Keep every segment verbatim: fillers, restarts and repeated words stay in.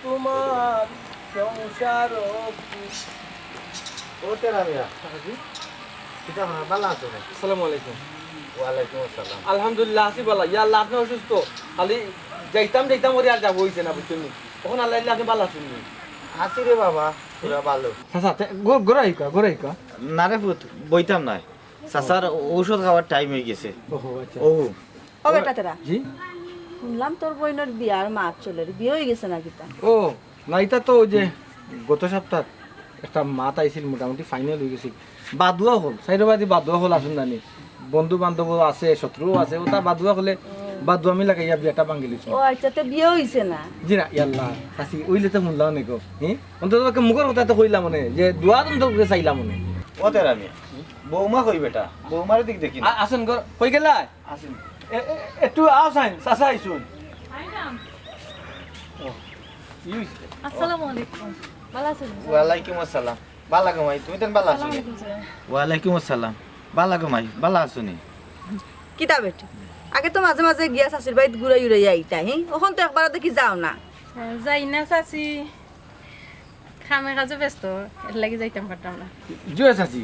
তোমার সংসার। ও তেরা মিয়া, কিতা খবর, ভালা আছো নি? আসসালামু আলাইকুম। ওয়ালাইকুম আসসালাম। আলহামদুলিল্লাহ, আছি ভালা। ইয়া আল্লাহ, আপনে অসুস্থ, খালি যাইতাম যাইতাম করি আর যাওয়া অইছে না, বুঝছইন নি? অখন আল্লাহ দিলে আপনে ভালা আছইন নি? আছি রে বাবা, পুরা ভালা। চাচা, তে-, ঘ-, ঘরো আইউক্কা, ঘরো আইউক্কা। না রে পুত, বইতাম নায়। চাচার ঔষধ খাওয়ার টাইম অই গেছে। ওহো, আচ্ছা। ও। ও বেটা তেরা। জি? হুনলাম তোর বইনর বিয়ার মাত চলের, বিয়া অই গেছে না কিতা? ও, না, ইটা তো ওই যে গত সপ্তাহ একটা মাত আইছিল, মোটামুটি ফাইনাল অই গেছিল। বাদুয়া অকল, সাইডো বাদি বাদুয়া অকল আছইন নানি। বন্ধু বান্ধব আছে, শত্রু আছে, ওটা বাদুয়া অকলে বাদুয়ামি লাগাইয়া বিয়াটা ভাঙ্গিলিছে। ও আচ্ছা, তে বিয়া অইছে না? জি না, ইয়াল্লা, চাচি, অইলে তো হুনলাম নি গো। হি? অন্তত মুখর কথা তো কইলাম নে, যে দোয়া তো তোকে চাইলাম নে। ও তেরা মিয়া, বৌমা কই বেটা? বৌমারে দিক দেখি না। আ-, আছইন গো, কই গেলা? আছইন। এ, এ, একটু আও চাইন, চাচা আইছইন। ও, ই অইছে। আসসালামু আলাইকুম। ভালা আছইন? ওয়ালাইকুম আসসালাম। ভালা গো মাই, তুমি তেন ভালা আছো নি? আসসালামু আলাইকুম, স্যার। ওয়ালাইকুম আসসালাম। ভালা গো মাই, ভালা আছো নি? কিতা বেটি? আগে তো মাঝে মাঝে গিয়া চাচির বাড়িত ঘুরাই উড়াই আইতা, হি? অখন তো একবারও দেখি যাও না। যাই না চাচি, কামে কাজে ব্যস্ত, এর লাগি যাইতাম পারতাম না। জি চাচি,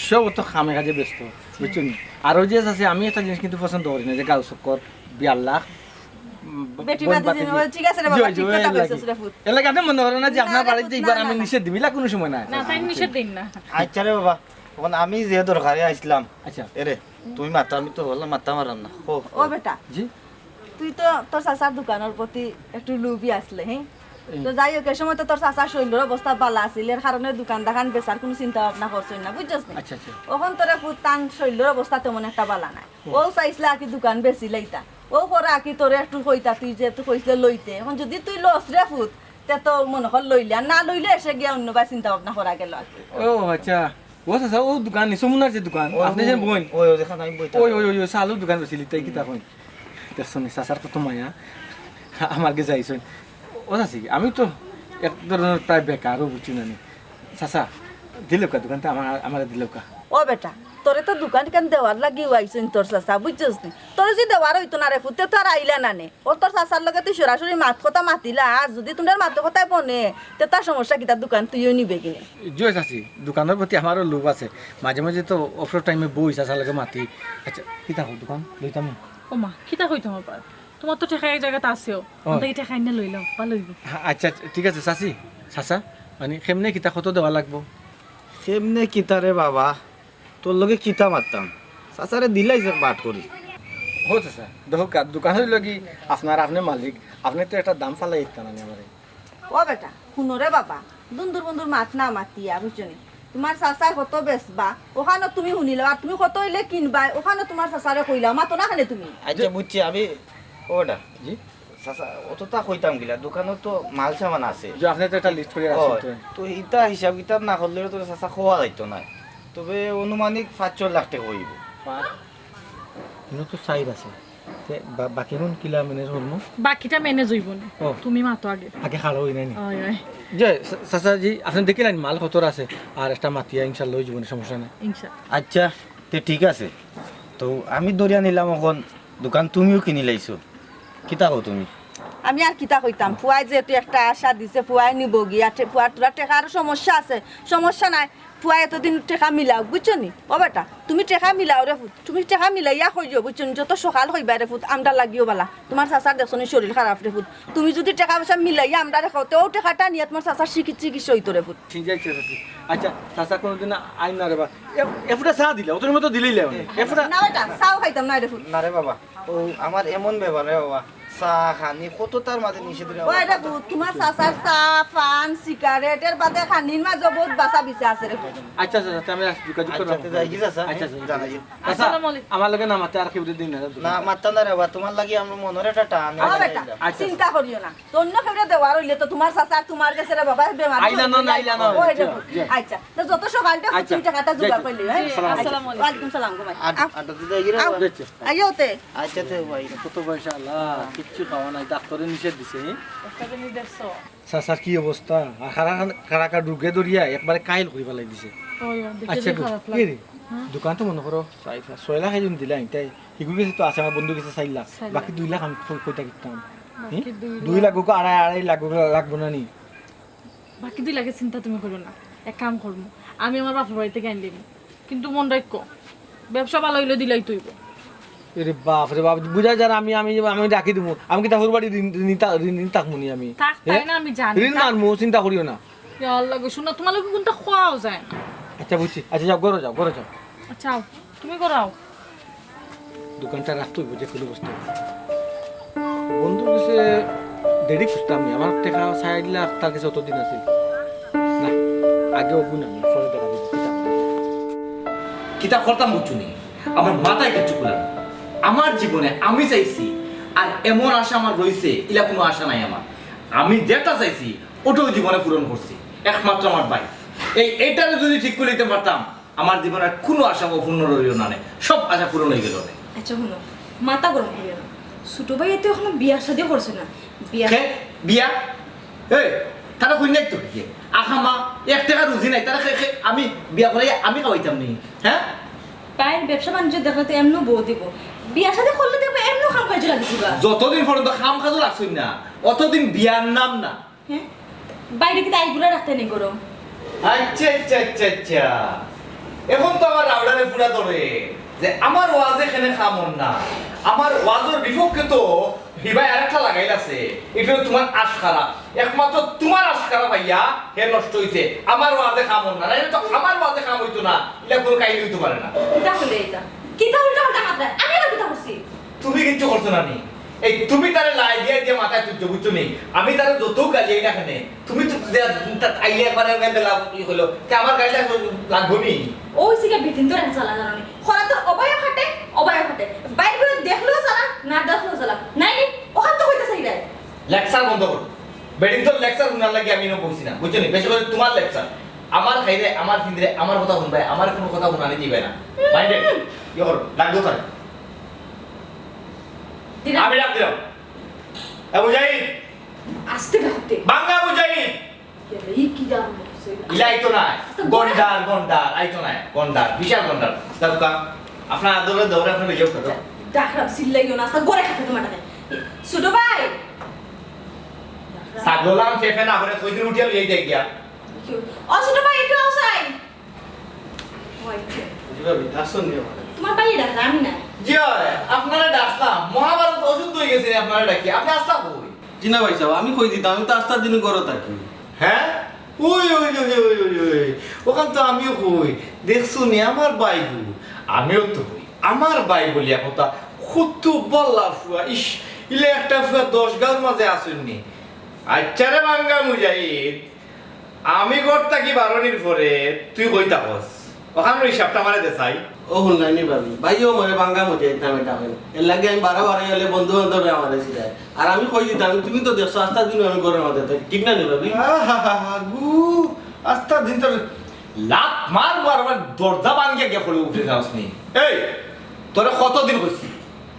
সব তো কামে কাজে ব্যস্ত, বুঝছো নি? আর ওই যে চাচি, আমি একটা জিনিস কিন্তু পছন্দ করি না, যে গাউ চক্কর, বিয়ার লাখ, উম, বেটি বইন বাদে বাতি দিন, দিন। ও, ঠিক আছে রে জি, বাবা, জি, ঠিক ওই কথা লাগি। কইছস রে পুত। এর লাগি আপনে মনে করেন না যে না আপনার রে বাড়িত পুত, যে না, একবার না আমি রে। নিষেধ দিমু, ইলা কুনু সময় না। না, তাই নিষেধ দিন না। আচ্ছা রে বাবা, অখন আমি যে দরকারে আইছলাম। আচ্ছা। এরে, তুমি মাতো, আমি তো বললাম মাততাম পারলাম না। হো, ও হো। বেটা, জি? তুই তো তোর চাচার দোকানর প্রতি একটু লোভী আছলে, হে? এই। তো যাই হোক, এ সময় তো তোর চাচার শরীলর অবস্থা ভালা আছিল, এর কারণে দোকান দাকান বেচার কুনু চিন্তা ভাবনা করছইন না, বুঝছস নি? আচ্ছা, আচ্ছা। অখন তোরে পুত তান শরীলর অবস্থা তেমন একটা ভালা নায়। হুম। ও চাইছলা আর কি দোকান বেচিলাইতা। ও করে আর কি তোরে একটু কইতা, তুই যেহেতু কইছলে লইতে। অখন যুদি তুই লস রে পুত, তে তো মনো কর লইলে, আর না লইলে এসে গিয়া অন্য বায় চিন্তা ভাবনা করা গেল আর কি। ও আচ্ছা। ও চাচা, ও দোকান নি, সমুনার যে দোকান, ওই, আপনে যে ওই, বইন। ওই, ওই, যেখানে আমি বইতাম। ওই, ওই, ওই, ওই, চালুর দোকান বেচিলি, তাই কিতা কইন? দেখছো নি, চাচার কত মায়া, আমার গেছে আইছইন। ও চাচি, আমি তো এক ধরনের প্রায় বেকারও, বুঝছো না নি? চাচা, দিলাউক্কা দোকানটা আমার, আমারে দিলাউক্কা। ও বেটা, তোরে তো দোকান কেন দেওয়ার লাগি আইছইন তোর চাচা, বুঝছস নি? তোরে যদি দেওয়ার অইতো না রে পুত, তে তো আর আইলা না নে। ও তোর চাচার লগে তুই সরাসরি মাত কথা মাতিলা, আর যদি তুমরার মাতে কথায় বনে, তে তার সমস্যা কিতা, দোকান তুইও নিবে কিনে। জি চাচি, দোকানর প্রতি আমারও লোভ আছে। মাঝে মাঝে তো অবসর টাইমে বই চাচার লগে মাতি। আচ্ছা, কিতা কও, দোকান লইতাম নি? ও মা, কিতা কইতাম আবার? তুমার তো টেকা এক জাগাত আছেও, ও। অন থাকি টেকা আনিয়া লইলাও, ভালা অইবো। আ-, আচ্ছা, ঠিক আছে চাচি, চাচা, মানে কেমনে কিতা কত দেওয়া লাগবো? কেমনে কিতা রে বাবা, তোর লগে কিতা মাততাম? চাচারে দিলাইছে বাট করি। ও চাচা, দেখউক্কা, দোকান অইলো কি আপনার, আপনে মালিক, আপনে তো একটা দাম ফালাই দিতা না নি আমারে। ও বেটা, হুনো রে বাবা, দুন্দুর বুন্দুর মাত না মাতিয়া, বুঝছো নি? তুমার চাচায় কত বেচবা, অখানো তুমি হুনিলাও, আর তুমি কত অইলে কিনবায়, অখানো তুমার চাচারে কইলাও, মাতো না কেনে তুমি? আচ্ছা, বুঝছি আমি। ও বেটা। জি? চাচা, অততা কইতাম কিলা, দোকানো তো মাল সামান আছে। জি, আপনে তো একটা লিস্ট করি ও, রাখছইন তো। তো ইতা হিসাব কিতাব না করলে তো চাচা কওয়া যাইতো না। তবে আনুমানিক পাঁচ ছয় লাখ টেকা অইবো। পাঁচ? ইনো তো চাইর আছে। তে বা-, বাকিগুন কিলা ম্যানেজ করমু? বাকিটা ম্যানেজ অইবো নে। ও। তুমি মাতো আগে। আগে খাড়া অই নাই নি? অয়, অয়। জি, চা-, চাচা জি, আপনে দেখিলাইন মাল কতর আছে, আর একটা মাতিয়া ইনশাল্লাহ অইযিবো নে, সমস্যা নাই। ইনশাল্লাহ। আচ্ছা, তে ঠিক আছে। তো আমি ধরিয়া নিলাম অখন দোকান তুমিও কিনিলাইছো। কিতা কও তুমি? আমি আর কিতা কইতাম, ফুয়ায় যেহেতু একটা আশা দিছে, ফুয়ায় নিবো গিয়া, টে-, ফুয়ার থুড়া টেকার সমস্যা আছে, সমস্যা নাই, ফুয়ায় এতদিন টেকা মিলাউক, বুঝছো নি? ও বেটা, তুমি টেকা মিলাও রে পুত, তুমি টেকা মিলাইয়া কইও, বুঝছো নি? যত সকাল কইবায় রে পুত, আমরার লাগিও ভালা। তুমার চাচার দেখছো নি শরীল খারাপ রে পুত, তুমি যুদি টেকা পয়সা মিলাইয়া আমরারে কও, তে অউ টেকাটা নিয়া তুমার চাচার চিকি-, চিকিৎসা অইতো রে পুত। ঠিক আছে, ঠিক আছে। আচ্ছা, চাচা কুনুদিন আইন না রে বা। এ-, এ ফুটা চা দিলা, অতর মতো দিলাইলা মানে। এ ফুটা না বেটা, চাও খাইতাম না রে পুত। না রে বাবা, অউ আমার এমন বেপার রে বাবা, চা, খানি, কততার মাঝে নিষেধ রে বাবা। ওই রে পুত, তুমার চাচার চা, পান, সিগারেট, এর বাদে খানির মাঝে বউত বাছা বিছা আছে রে পুত। আচ্ছা, আচ্ছা, আচ্ছা, আমি আস-, যোগাযোগ করবো। আচ্ছা, তে যাই কি চাচা? আচ্ছা, আচ্ছা, যাই। আচ্ছা, আমার লগে না মাতে আর কেউরে দিন না, না, মাততাম না রে বাবা, তুমার লাগি আমার মনর একটা টান। ও বেটা, আচ্ছা, চিন্তা করিও না। অন্য কেউরে দেওয়ার অইলে তো তুমার চাচা আর তুমার গেছে রে বাবা, বেমার আইলা না, না, আইলা না। ওই রে পুত। জি। আচ্ছা। তো যত সকাল হোক আচ্ছা, তুমি টেকাটা জোগাড় করিলিও, হ্যাঁ? জি, আসসালামু আলাইকুম। ওয়ালাইকুম সালাম গো মাই। আ-, আও। আটা দিতে গিয়ে আও। আচ্ছা। আইও তে। আচ্ছা, তে ভাই। কত পয়সা, আল্লাহ, কিচ্ছু খাওয়া নাই, ডাক্তারে নিষেধ দিছে, হ্যাঁ? চাচার কি অবস্থা? আর খারা, খারা, খারা রোগে ধরিয়া একবারে কাইল করি ফালাই দিছে। ওই, ওই, দেখে আচ্ছা, দেখে গো, খারাপ কি লাগে। রে? হ্যাঁ? দোকান তো মনো করো, ছয় লাখ, ছয় লাখ একজন দিলাম, তাই হিগুর গেছে তো আছে, আমার বন্ধুর গেছে চাইর লাখ, চাইর লাখ। বাকি দুই লাখ আমি কই-, কইতা কিতাম? বাকি দুই লাখ। দুই লাখ হোক, আড়াই, আড়াই লাখ হোক, লাগবো না নি? বাকি দুই লাখের চিন্তা তুমি করো না, এক কাম করমু, আমি আমার বাপর বাড়ি থাকি আনি দিমু। কিন্তু মনো রাখিও, ব্যবসা ভালা অইলে দিলাইতে অইবো। এরে বাপ রে বাপ, বুঝা যার আমি, আমি, আমি রাখি দিমু। আমি কিতা হউর বাড়ি ঋণ, ঋণী থা-, ঋণী থাকমু নি আমি? থাকতায় হ্যাঁ? না, আমি জানি। ঋণ মারমু, চিন্তা করিও না। ইয়া আল্লাহ গো, শুনো, তুমার লগে কুনটা কওয়াও যায় না। আচ্ছা, বুঝছি। আচ্ছা, যাও, ঘরো যাও, ঘরো যাও। আচ্ছা, আও, তুমি ঘরো আও। দোকানটা রাখতে অইবো যে কুনু অবস্থায়। বন্ধুর গেছে দেরি খুঁজতাম নি, আমার টেকা চাইর লাখ তার গেছে অতদিন আছে। না, আগে অগুন আমি, পরে দেখা যাইবো, কিতা করতাম। কিতা করতাম বুঝছো নি? আমার মাথায় কিচ্ছু খুলে না। আমার জীবনে আমি চাইছি, আর এমন আশা আমার রইছে, ইলা কুনু আশা নাই আমার। আমি যেটা চাইছি, ওটাও জীবনে পূরণ করছি, একমাত্র আমার ভাই। এই, এইটারে যদি ঠিক করি দিতে পারতাম, আমার জীবনে আর কুনু আশা অপূর্ণ রইলো না নে, সব আশা পূরণ অই গেলো নে। আচ্ছা, হুনো, মাথা গরম করিও না। ছোট ভাইয়ে তো এখনো বিয়া শাদি করছে না। বিয়া কে? বিয়া? এই, তারা কইন্যা তো কি? আখামা, এক টেকা রুজি নাই, তারা খে-, খে-, আমি বিয়া করাইয়া আমি খাওয়াইতাম নি, হ্যাঁ? ভাইর ব্যবসা বাণিজ্য দেখলে তো এমনেও বউ দিবো। বিয়া শাদি করলে দেখবা এমনেও কাম কাজে লাগি দিবা। যতদিন পর্যন্ত কাম কাজে লাগছইন না, অতদিন বিয়ার নাম না। হ্যাঁ? ভাইরে কিতা আইবুড়া রাখতায় নি করো? আচ্ছা, আচ্ছা, আচ্ছা, আচ্ছা। এখন তো আমার রাউডারে পুরা ধরে যে আমার ওয়াজে কেনে কাম অর না। আমার ওয়াজর বিপক্ষে তো হিবায় আরেকটা লাগাইল আছে। ইটা তুমার আশকারা। একমাত্র তুমার আশকারা ভাইয়া হে নষ্ট অইছে। আমার ওয়াজে কাম অর না। নাইলে তো আমার ওয়াজে কাম অইতো না। ইলা কুনু কাহিনী অইতো পারে না। কিতা কইলে ইটা? কিতা উল্টা পাল্টা মাতরায়? আমি আবার কিতা করছি? তুমি কিচ্ছু করছো না নি? এই তুমি তারে লাই দিয়া দিয়া মাথায় তুলছো, বুঝছো নি? আমি তারে যত গালিয়াই না কেনে, তুমি তো দে-, তা-, আইলে একবার এমন বেলা ই হইলো, তে আমার গালিটা লাগবো নি? ওই সিগা বিটিন্তর এক জ্বালা জানো নি? খরা তো অবায়ও খাটে, অবায়ও খাটে। বাইরে বেরো দেখলেও জ্বালা, না দেখলেও জ্বালা। নাই নি? ওখান তো কইতে চাই রে। লেকচার বন্ধ কর। বেটিন্তর লেকচার হুনার লাগি আমি ইনো বইছি না, বুঝছো নি? বেশি করি তুমার লেকচার। আমার খাইরে, আমার ফিন্দরে, আমার কথা হুনবায়, আমার কুনু কথা হুনানি দিবায় না। মাইন্ডেড? ইয়ে করো, ডাক দেও তারে। দিলাম। আমি ডাক দিলাম। এ মুজাহিদ। আস্তে ডাকতে। বাঙ্গা মুজাহিদ। এই কি জানো? ইলা আইতো না। আস্তে গন্ডার, গন্ডার, আইতো না। গন্ডার, বিশাল গন্ডার। আস্তে কা-, আপনার আদরে দৌড়ে আপনি লইয়া উঠা দাও। ডাকরাম চিল্লাইও না, আস্তে গড়ে খাতে তুমার ডাকে। ছোট ভাই। সাগলাম সেফে না করে কইদিন উঠিয়া লইয়া দেখ গিয়া। ও ছোট ভাই, একটু আও চাই। জি ভাবি, ডাকছইন নি আমারে? তুমার ভাইয়ে ডাকরা, আমি না। জি অয়, আপনারে ডাকলাম। মহাভারত অশুদ্ধ অই গেছে নি আপনারে ডাকি। আপনে আস্তা কই? জি না ভাইসাব, আমি কই দিতাম, আমি তো আস্তা দিন ঘরো থাকি। হ্যাঁ? ওই, ওই, ওই, ওই, ওই, ওই। ওখান তো আমিও কই। দেখছো নি আমার ভাইগু? আমিও তো কই। আমার ভাই বলিয়া কথা, কত বালা ফুয়া। ইস, ইলা একটা ফুয়া দশ গাঁওর মাঝে আছইন নি। আচ্ছা রে বাঙ্গা মুজাহিদ, আমি ঘর থাকি বারনির পরে তুই কই থাকস? ওখানর হিসাবটা আমারে দে চাই। ও হুনলায় নি ভাবি, ভাইও মরে বাঙ্গা মুজাহিদ নামে ডাকেন। এর লাগি আমি বারে বারে গেলে বন্ধু বান্ধবে আমারে চিনায়। আর আমি কই দিতাম, তুমি তো দেখছো আস্তা দিন আমি ঘরর মাঝে থাকি, ঠিক না নি ভাবি? আহাহাহা, গু, আস্তা দিন তোর লাত মার, মার, মার, দরজা ভাঙ্গিয়া গিয়া পড়ে উঠে যাস নি। এই, তোরে কতদিন কইছি,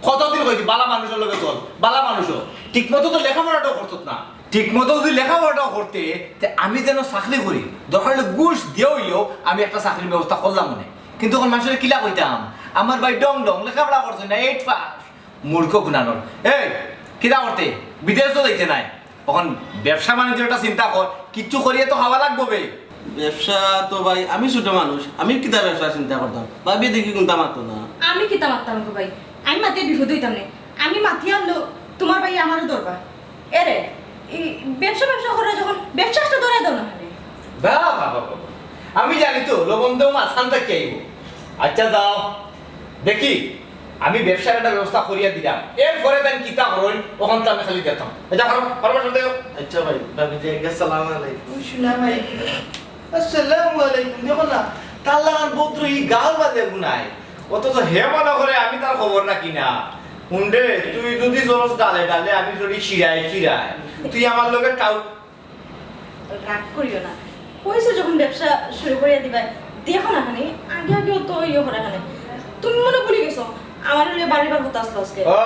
কতদিন কইছি, বালা মানুষর লগে চল, বালা মানুষ হ। ঠিক মতো তো লেখাপড়াটাও করছত না। ঠিক মতো যদি লেখাপড়াটাও করতে, তে আমি যেন চাকরি করি, দরকার অইলে ঘুষ দিয়া অইলেও আমি একটা চাকরির ব্যবস্থা করলাম অনে। কিন্তু অখন মানষরে কিলা কইতাম, আমার ভাই ডং ডং, লেখাপড়া করছে না, এইট পাস, মূর্খ গুনানোর। এই, কিতা করতে? বিদেশ তো যাইতে নায়। অখন ব্যবসা বাণিজ্যর একটা চিন্তা কর, কিচ্ছু করিয়া তো খাওয়া লাগবো বে। ব্যবসা তো ভাই, আমি ছোট মানুষ, আমি কিতা ব্যবসা চিন্তা করতাম? ভাবি দেখি কুনতা মাতো না। আমি কিতা মাততাম গো ভাই? আমি মাতিয়া বিপদ অইতাম নে। আমি মাতিয়া আনলো তুমার ভাই আমারও দরবার। এরে, এই ব্যবসা ব্যবসা করে যখন ব্যবসা একটা ধরে দাও না কেনে? বাহ, বাহ, বাহ, বাহ। আমি জানি তো লবণ দেও মাছ আনতে কে আইবো। আচ্ছা যাও, দেখি, আমি ব্যবসার একটা ব্যবস্থা করিয়া দিলাম, এরপরে তাইন কিতা করইন, অখান তো আমি খালি দেখতাম। এটা করো, করো, করো, দেখো। আচ্ছা ভাই, ভাবি যে, আসসালামু আলাইকুম। আসসালামু আলাইকুম। আসসালামু আলাইকুম। দেখো না, তার লাখান ভদ্র ই গাঁওর মাঝে গুনায়, অথচ হে মনে করে আমি তার খবর রাখি না। হুনরে, তুই যদি চলস ডালে ডালে, আমি চলি শিরায় শিরায়। তুই আমার লগে টাউট রাগ করিও না। কইছো যখন ব্যবসা শুরু করিয়া দিবায়, দেখো না খানি, আগে আগেও তো ইয়ে করা খানি। তুমি মনে ভুলি গেছো, আমার লগে বাড়িবার কথা আসলো আজকে। ও,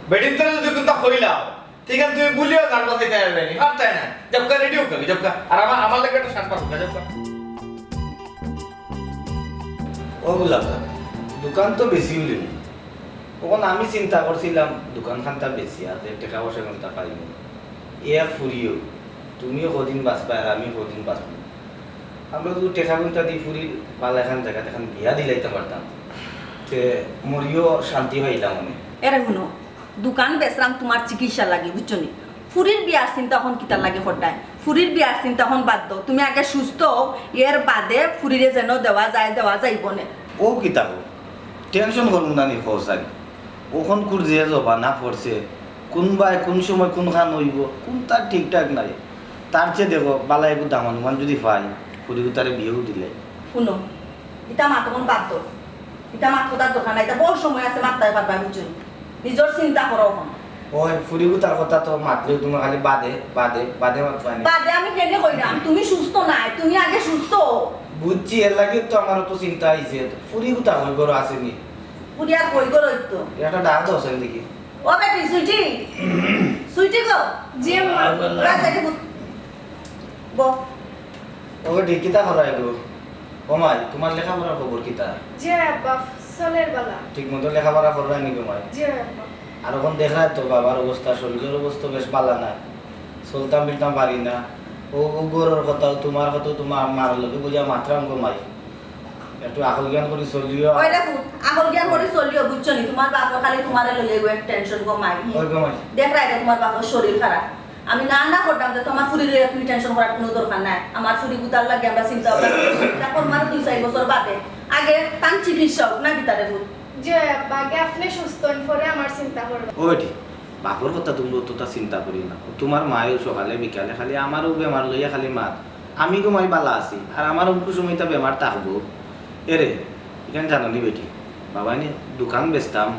বেটিন্তরে যদি কুনতা কইলাও, ঠিক আছে, তুমি ভুলিও জান বাঁচাইতে পারবে না, পারতায় না। যাউক্কা, রেডি অউক্কা, যাউক্কা। আর আমার, আমার লাগি একটা শার্ট পাঠাউক্কা, যাউক্কা। ও গোলাপ দা, দোকান তো বেশি অইল নি। অখন আমি চিন্তা করছিলাম, দোকান খান্তা বেচিয়া যে টেকা পয়সা খান্তা পাইমু, এ এক ফুরিও, তুমিও কদিন বাঁচবায় আর আমিও কদিন বাঁচমু। আমরা যদি টেকা কুন্তা দি ফুরির বালা এখান জাগাত এখান বিয়া দিলাইতাম পারতাম, তে মরিও শান্তি পাইলাম আমি। এরে হুনো, দোকান বেচরাম তুমার চিকিৎসা লাগি, বুঝছো নি? ফুরির বিয়ার চিন্তা অখন কিতার লাগি কররায়? ফুরির বিয়ার চিন্তা অখন বাদ দেও, তুমি আগে সুস্থ অও, এর বাদে ফুরিরে যেন দেওয়া যায়, দেওয়া যাইবো নে। ও কিতা কও? টেনশন করমু না নি কও চাই? অখন কুর যে জমানা পড়ছে, কুনবায় কুন সময় কুনখান অইবো, কুন্তা ঠিকঠাক নাই। তার চেয়ে দেখো, বালা এগু দামান উমান যদি পাই, ফুরিগুতারে বিয়াউ দিলে। হুনো, ইতা মাত অখন বাদ দেও। ইতা মাত কথার দরকার নাই, ইতা বউত সময় আছে, মাততায় পারবায়, বুঝছো নি? নিজর চিন্তা করো অখন। ওই ফুরিগুতার কথা তো মাতলেও তুমার খালি বাদে, বাদে, বাদে মাতবায় নি। বাদে আমি কেনে কইরাম? তুমি সুস্থ নায়, তুমি আগে সুস্থ অও। বুঝছি, এর লাগি তো আমার অত চিন্তা অইছে। ফুরিগুতা কই ঘরো আছে নি? ফুরি আর কই ঘরো অইতো? একটা ডাক দেও চাই দেখি। ও বেটি, সুইটি। সুইটি গো। জি, আম্মা। রাত জাগি ফুট। বও। ও বেটি, কিতা কররায় গো? ও মাই, তুমার লেখাপড়ার খবর কিতা? জি আব্বা, চলের বালা। ঠিক মতো লেখাপড়া কররায় নি গো মাই? জি আব্বা। আর অখন দেখরায় তো বাবার অবস্থা, শরীলর অবস্থা বেশ বালা নায়। চলতাম ফিরতাম পারি না। ও, ও ঘরর কথাও, তুমার কথাও, তুমার মার লগে বুঝা মাতরাম গো মাই। একটু আকল জ্ঞান করি চলিও। ওই দেখো, আকল জ্ঞান করি চলিও, বুঝছো নি? তুমার বাপর খালি তুমারে লইয়া এগু এক টেনশন গো মাই। ওই গো মাই। দেখরায় তো তুমার বাপর শরীল খারাপ। আমি না না করতাম যে তুমার ফুরি লইয়া তুমি টেনশন করার কুনু দরকার নাই। আমার ফুরিগুতার লাগি আমরা চিন্তা ভাবনা করি। চিন্তা করমু আরো দুই চাইর বছর বাদে। আগে তান চিকিৎসা অউক না কিতা রে ফুত? জি আব্বা, আগে আপনে সুস্থ অইন, পরে আমার চিন্তা করবা। ও বেটি, বাপর কথা তুমি অততা চিন্তা করিও না। তুমার মায়ও সকালে বিকালে খালি আমারও বেমার লইয়া খালি মাত। আমি গো মাই বালা আছি, আর আমার অমুক সময় তা বেমার থাকবো। এরে, ইখান জানো নি বেটি, বাবায় নি দোকান বেচতাম,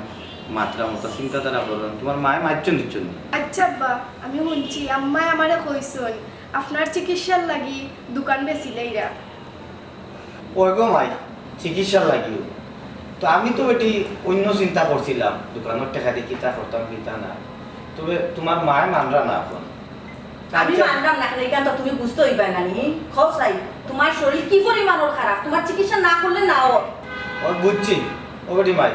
মাতরাম অতা চিন্তাধারা কররাম। তুমার মায় মাতছইন দিচ্ছইন নি? আচ্ছা আব্বা, আমি হুনছি, আম্মায় আমারে কইছইন, আপনার চিকিৎসার লাগি দোকান বেচিলাইরা। ওই গো মাই, চিকিৎসার লাগিও। তো আমি তো বেটি অইন্য চিন্তা করছিলাম, দোকানর টেকা দি কিতা করতাম, কিতা না। তবে তুমার মায় মানরা না অখন। আমি আচ্ছা। মানরাম না, ইখান তো তুমি বুঝতে অইবায় না নি। কও চাই, তুমার শরীল কি পরিমাণর খারাপ, তুমার চিকিৎসা না করলে না অয়। ও বুঝছি, ও বেটি মাই,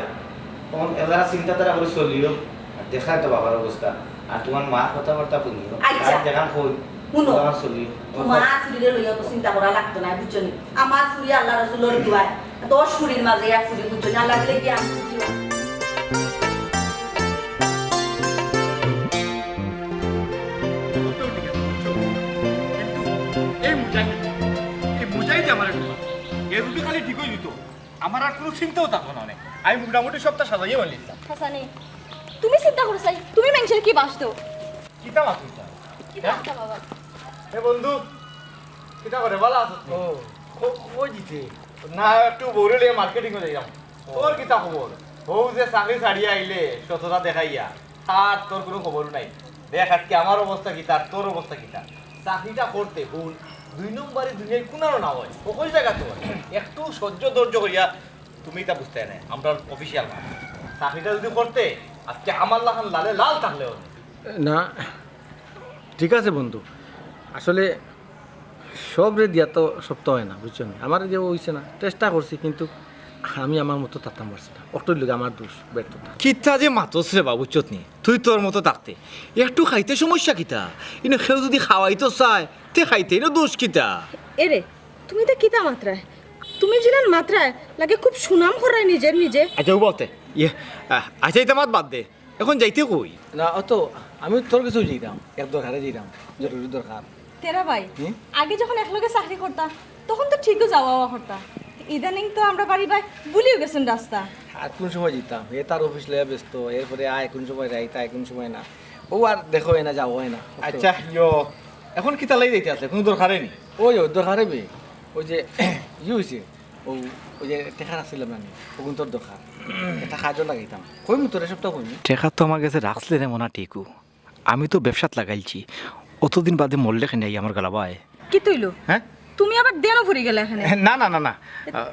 অখন এরা চিন্তাধারা করি চলিও, আর দেখরায় তো বাবার অবস্থা, আর তুমার মার কথাবার্তা হুনিও, আচ্ছা। আর যেখান কই, হুনো, ওখান চলিও। তুমার ফুরিরে লইয়া তো চিন্তা করা লাগতো না, বুঝছো নি? আমার ফুরি আল্লাহ রসুলর দোয়ায়, দশ ফুরির মাঝে এক ফুরি, বুঝছো নি? আল্লাহ দিলে কি আমি বুঝি না? এই মুজাহিদ, এই মুজাহিদ আমার একটু, এ যদি খালি ঠিক অই দিত, আমার আর কুনু চিন্তাও থাকতো না অনে। আমি মোটামুটি সবটা সাজাইয়া বানিয়ে দিতাম। হাসানি, তুমি চিন্তা করো চাই, তুমি মেনষর কি বাস দেও? কিতা মাত কইতা? কিতা হ্যাঁ? মাত বাবা? এ বন্ধু, কিতা করে, বালা আছস নি? ও, ক-, কই দিতে? না, একটু বউরে লইয়া মার্কেটিং-ও যাইরাম। ও। তোর কিতা খবর? বউ যে চাকরি ছাড়িয়া আইলে, সততা দেখাইয়া, আর তোর কুনু খবরও নাই। দেখ, আজকে আমার অবস্থা কিতা, আর তোর অবস্থা কিতা। চাকরিটা করতে, হুন, দুই নম্বরি দুনিয়ার কুনানো না অয়, ও কই জাগা তোর? একটু সহ্য ধৈর্য করিয়া, তুমি ইতা বুঝতায় নায়, আমরার অফিসিয়াল কাম। চাকরিটা যদি করতে, আজকে আমার লাখান লালে লাল থাকলে অনে। না, ঠিক আছে বন্ধু, আসলে সবরে দিয়া তো সব তো অয় না, বুঝছো নি? আমার দিয়া অইছে না, চেষ্টা করছি, কিন্তু আমি আমার মতো থাকতাম পারছি না। অটার লাগি আমার দোষ, ব্যর্থতা। কিতা যে মাতস রে বা, বুঝছত নি? তুই তোর মতো থাকতে। একটু খাইতে সমস্যা কিতা? ইনো কেউ যদি খাওয়াইতো চায়, তে খাইতে, ইনো দোষ কিতা? এরে, তুমি ইতা কিতা মাতরায়? তুমি যেলান মাতরায়, লাগে খুব সুনাম কররায় নিজের নিজে। আচ্ছা, উবাও তে। ইয়ে, আহ, আচ্ছা, ইতা মাত বাদ দে। অখন যাইতে কই? না, অত আমি তোর গেছেউ যাইরাম, এক দরকারে যাইরাম, জরুরি দরকার। তেরা ভাই, হুম? আগে যখন একলগে চাকরি করতা, তখন তো ঠিকউ যাওয়া আওয়া করতা। ইদানিং তো আমরার বাড়ি ভাই ভুলিউ গেছইন রাস্তা। আর কুন সময় যাইতাম? এ তার অফিস লইয়া ব্যস্ত, এরপরে আয় কুন সময়, রাইত আয় কুন সময় না। অউ আর দেখা অয় না, যাওয়া অয় না। আচ্ছা, ইয়ো, অখন কিতার লাগি যাইতে আছলে? কুনু দরকারে নি? ওই, ওই দরকারে বে। ওই যে, ইয়ে অইছে, অউ, ওই যে টেকা রাখছিলাম না নি, অগুন তোর দরকার। একটা কাজো লাগাইতাম। কইমু তোরে, সবটা কইমু। টেকা তো আমার গেছে রাখছিলে রে মনা টিকু। আমি তো ব্যবসাত লাগাইলছি। অতদিন বাদে মরলে কেনে আই আমার গালাবায়। কিতা অইলো? হ্যাঁ? তুমি আবার দেনো পড়ি গেলা এখানে? না, না, না, না।